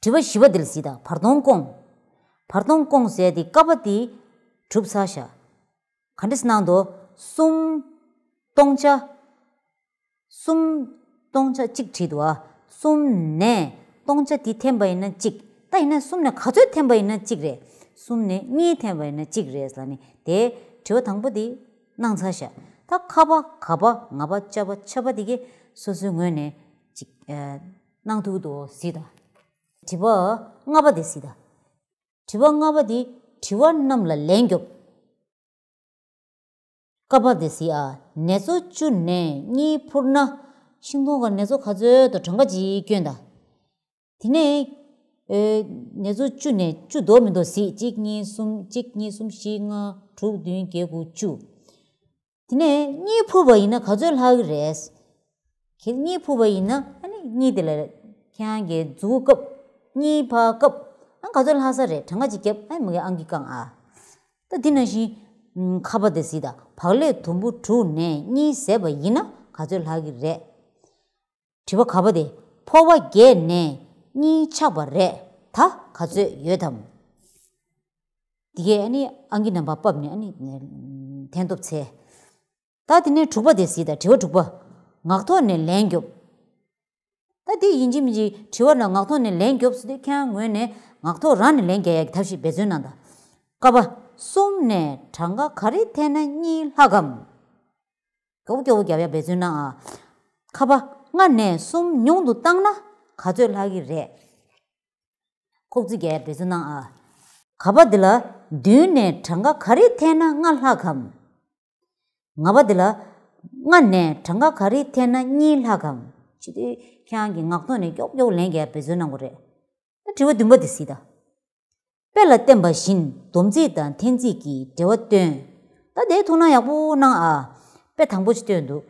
དྲི་བ་བཞི་པ་འདི་ལ་གཟིགས་དང་། བར་སྟོང་བསྐུངས། བར་སྟོང་བསྐུངས་ཟེར་དེ་ཀ་པ་དེ་གྲུབ་ཚར་ཤག་ག་འདྲས་གནང་འདུག་གསུམ་སྟོང་ཆ། གསུམ་སྟོང་ཆ་གཅིག་བྲིས་འདུག་ཨ། གསུམ་ནས་སྟོང་ཆ་དེ་འཐེན་པ་ཡིན་ན་གཅིག་ད་ཡིན་ན་གསུམ་ནས་ག་ཚོད་འཐེན་པ་ཡིན་ན་གཅིག་རེད། གསུམ་ནས་གཉིས་འཐེན་པ་ཡིན་ན་གཅིག་རེད་ལབ་ནས་དེ་དྲི་བ་དང་པོ་དེ་གནང་ཚར་ཤག་ད་ཁ་པ་ག་པ་ང་པ་ཅ་པ་ཆ་པ་དེ་གས་སོ་སོའི་ངོས་ནས་གཅིག་ཨ། གནང་ཐུབ་འདུག་གཟིགས་དང་། དྲི་བ་ལྔ་པ་དེ་གཟིགས་དང་། དྲི་བ་ལྔ་པ་དེ་དྲི་བ་རྣམས་ལ་ལན་རྒྱོབ། ཀ་པ་དེ་གཟིགས་ཨ། ནེ་ཙོ་བཅུ་ནས་གཉིས་འཕུར་ན་ཤིང་སྡོང་ག་ནེ་ཙོ་ག་ཚོད་འདུག་གྲངས་ཀ་ཅིག་སྐྱོན་དང་། དེ་ནས་ཨེ་ནེ་ཙོ་བཅུ་ནས་བཅུ་འདུག་མི་འདུག་གཟིགས། གཅིག་གཉིས་གསུམ། གཅིག་གཉིས་གསུམ་བཞི་ལྔ་དྲུག་བདུན་བརྒྱད་དགུ་བཅུ། དེ་ནས་གཉིས་འཕུར་བ་ཡིན་ན་ག་ཚོད་ལྷག་གི་རེད། ཁྱེད་གཉིས་འཕུར་བ་ཡིན་ན་ཨ་ནི་གཉིས་དེ་ལ་ཁྱེད་རང་གི་མཛུ་གུ་བཀབ། གཉིས་ཕར་བཀབ། ཨ་ག་ཚོད་ལྷག་ས་རེད། གྲངས་ཀ་ཅིག་བརྒྱབ། ཨ་མི་གི་ཨང་ཀི་བསྐང་ཨ། ད་འདི་ནང་བཞིན་ཁ་པ་དེ་གཟིགས་དང་། བག་ལེབ་དུམ་བུ་དྲུག་ནས་གཉིས་ཟད་པ་ཡིན་ན་ག་ཚོད་ལྷག་གི་རེད། དྲི་བ་ག་པ་དེ། ཕོར་པ་བརྒྱད་ནས་གཉིས་ཆག་པ་རེད། ད་ག་ཚོད་ཡོད་དམ། འདི་གས་ཨ་ནི་ཨང་ཀི་རྣམ་པ་ཕབ་ནས་ཨ་ནི་འཐེན་ཐོབ་འཚོལ། ད་དེ་ནས་དྲུག་པ་དེ་གཟིགས་དང་། དྲི་བ་དྲུག་པ། ངག་ཐོག་ནས་ལན་རྒྱོབ། ད་དེ་ཡིན་གཅིག་མིན་གཅིག་དྲི་བ་ལ་ངག་ཐོག་ནས་ལན་རྒྱོབ་ཟེར་དུས་ཁྱེད་རང་ངོས་ནས་ངག་ཐོག་རང་ནས་ལན་རྒྱག་ཡག་གི་ཐབས་ཤེས་འབད་བརྩོན་གནང་དང་། ཀ་པ། གསུམ་ནས་གྲངས་ཀ་ག་རེ་འཐེན་ན་གཉིས་ལྷག་གམ། མགྱོགས་པོ་མགྱོགས་པོ་རྒྱབ་ཡ་འབད་བརྩོན་གནང་ཨ། ཁ་པ་ལྔ་ནས་གསུམ་ཉུང་དུ་བཏང་ན་ག་ཚོད་ལྷག་གི་རེད། ཁོག་རྩིས་རྒྱག་ཡ་འབད་བརྩོན་གནང་ཨ། ག་པ་འདི་ལ་བདུན་ནས་གྲངས་ཀ་ག་རེ་འཐེན་ན་ལྔ་ལྷག་གམ། ང་པ་འདི་ལ་ལྔ་ནས་གྲངས་ཀ་ག་རེ་འཐེན་ན་གཉིས་ལྷག་གམ། ཅི་སྟེ་ཁྱེད་རང་གི་ངག་ཐོག་ནས་མགྱོགས་མགྱོགས་ལན་རྒྱག་ཡ་འབད་བརྩོན་གནང་དགོས་རེད། ད་དྲི་བ་བདུན་པ་འདི་གཟིགས་དང་། དཔེ་ལ་བསྟན་པ་བཞིན་སྡོམ་རྩིས་དང་འཐེན་རྩིས་ཀྱི་འབྲེལ་བ་སྟོན། ད་དེའི་ཐུགས་སྣང་ཡག་པོ་གནང་ཨ། དཔེ་དང་པོ་ཅིག་སྟོན་འདུག་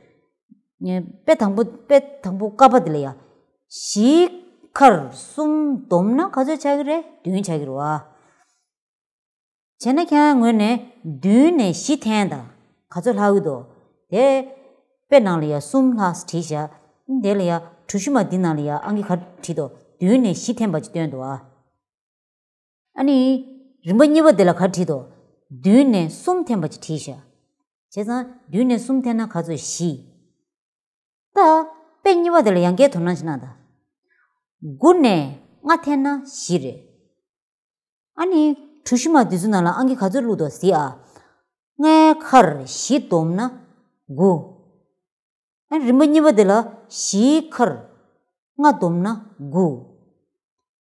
དཔེ་དང་པོ་དཔེ་དང་པོ་ཀ་པ་འདི་ལ་ཡ། བཞིའི་ཁར་གསུམ་བསྡོམས་ན་ག་ཚོད་ཆགས་ཀྱི་རེད། བདུན་ཆགས་ཀྱི་རེད་བ། བྱས་ན་ཁྱེད་རང་ངོས་ནས་བདུན་ནས་བཞི་འཐེན་དང་ག་ཚོད་ལྷག་གི་འདུག་དེ་དཔེ་ནང་ལ་ཡ་གསུམ་ལྷག་བྲིས་བཞག་དེ་ལ་ཡ་གྲུ་བཞི་མ་འདི་ནང་ལ་ཡ་ཨང་ཀི་ག་བྲིས་འདུག་བདུན་ནས་བཞི་འཐེན་པ་ཅིག་སྟོན་འདུག་ཨ། ཨ་ནི། རིམ་པ་གཉིས་པ་དེ་ལ་ག་བྲིས་འདུག་བདུན་ནས་གསུམ་འཐེན་པ་ཅིག་བྲིས་བཞག་བྱས་ཙང་བདུན་ནས་གསུམ་འཐེན་ན་ག་ཚོད། བཞི། ད། དཔེ་གཉིས་པ་དེ་ལ་ཡང་བསྐྱར་དོ་སྣང་ཞིག་གནང་དང་། དགུ་ནས་ལྔ་འཐེན་ན་བཞི་རེད། ཨ་ནི། གྲུ་བཞི་མ་འདི་ཚོ་ནང་ལ་ཨང་ཀི་ག་ཚོད་བླུགས་འདུག་གཟིགས་ཨ། ལྔའི་ཁར་བཞི་བསྡོམས་ན་དགུ། ཨ་རིམ་པ་གཉིས་པ་དེ་ལ་བཞིའི་ཁར་ལྔ་བསྡོམས་ན་དགུ།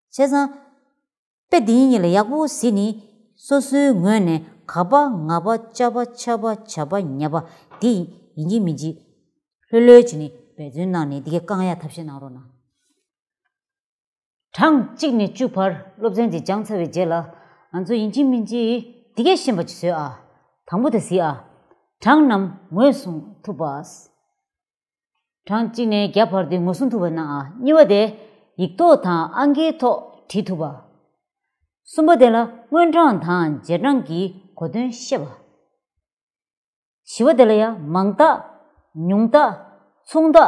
བྱས་ཙང་། དཔེ་འདི་གཉིས་ལ་ཡག་པོ་གཟིགས་ནི། སོ་སོའི་ངོས་ནས་ག་པ་ང་པ་ཅ་པ་ཆ་པ་ཇ་པ་ཉ་པ་འདི་ཡིན་གཅིག་མིན་གཅིག་ལྷོད་ལྷོད་བྱས་ནས་འབད་བརྩོན་གནང་ནས་འདི་གས་བཀང་ཡ་ཐབས་ཤེས་གནང་རོགས་གནང་། གྲངས་གཅིག་ནས་བཅུ་བར་སློབ་ཚན་འདི་སྦྱངས་ཚར་བའི་རྗེས་ལ་ང་ཚོ་ཡིན་གཅིག་མིན་གཅིག་འདི་གས་ཤེས་པ་ཅིག་བཟོས་ཨ། དང་པོ་དེ་གཟིགས་ཨ། གྲངས་རྣམས་ངོས་བཟུང་ཐུབ་པ། གྲངས་གཅིག་ནས་བརྒྱ་བར་དུ་ངོས་བཟུང་ཐུབ་པ་གནང་ཨ། གཉིས་པ་དེ་ཡིག་ཐོག་དང་ཨང་ཀིའི་ཐོག་བྲིས་ཐུབ་པ། གསུམ་པ་དེ་ལ་སྔོན་གྲངས་དང་རྗེས་གྲངས་ཀྱི་གོ་དོན་ཤེས་པ། བཞི་པ་དེ་ལ་ཡང་མང་དག་ཉུང་དག་མཚུངས་དག་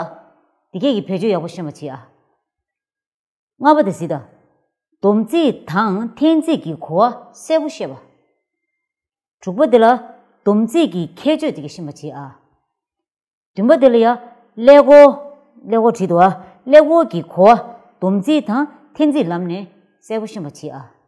འདི་གས་ཀྱི་བེད་སྤྱོད་ཡག་པོ་ཤེས་པ་བྱེད་ཨ། ལྔ་པ་དེ་གཟིགས་དང་། སྡོམ་རྩིས་དང་འཐེན་རྩིས་ཀྱི་གོ་བ་གསལ་པོ་ཤེས་པ། དྲུག་པ་དེ་ལ་སྡོམ་རྩིས་ཀྱི་ཁྱད་ཆོས་དེ་གས་ཤེས་པ་བྱེད་ཨ། བདུན་པ་དེ་ལ་ཡ། ཀླད་ཀོར། ཀླད་ཀོར་བྲིས་འདུག་ཨ། ཀླད་ཀོར་གྱི་གོ་བ་སྡོམ་རྩིས་དང་འཐེན་རྩིས་ལམ་ནས་གསལ་པོ་ཤེས་པ་བྱེད་ཨ།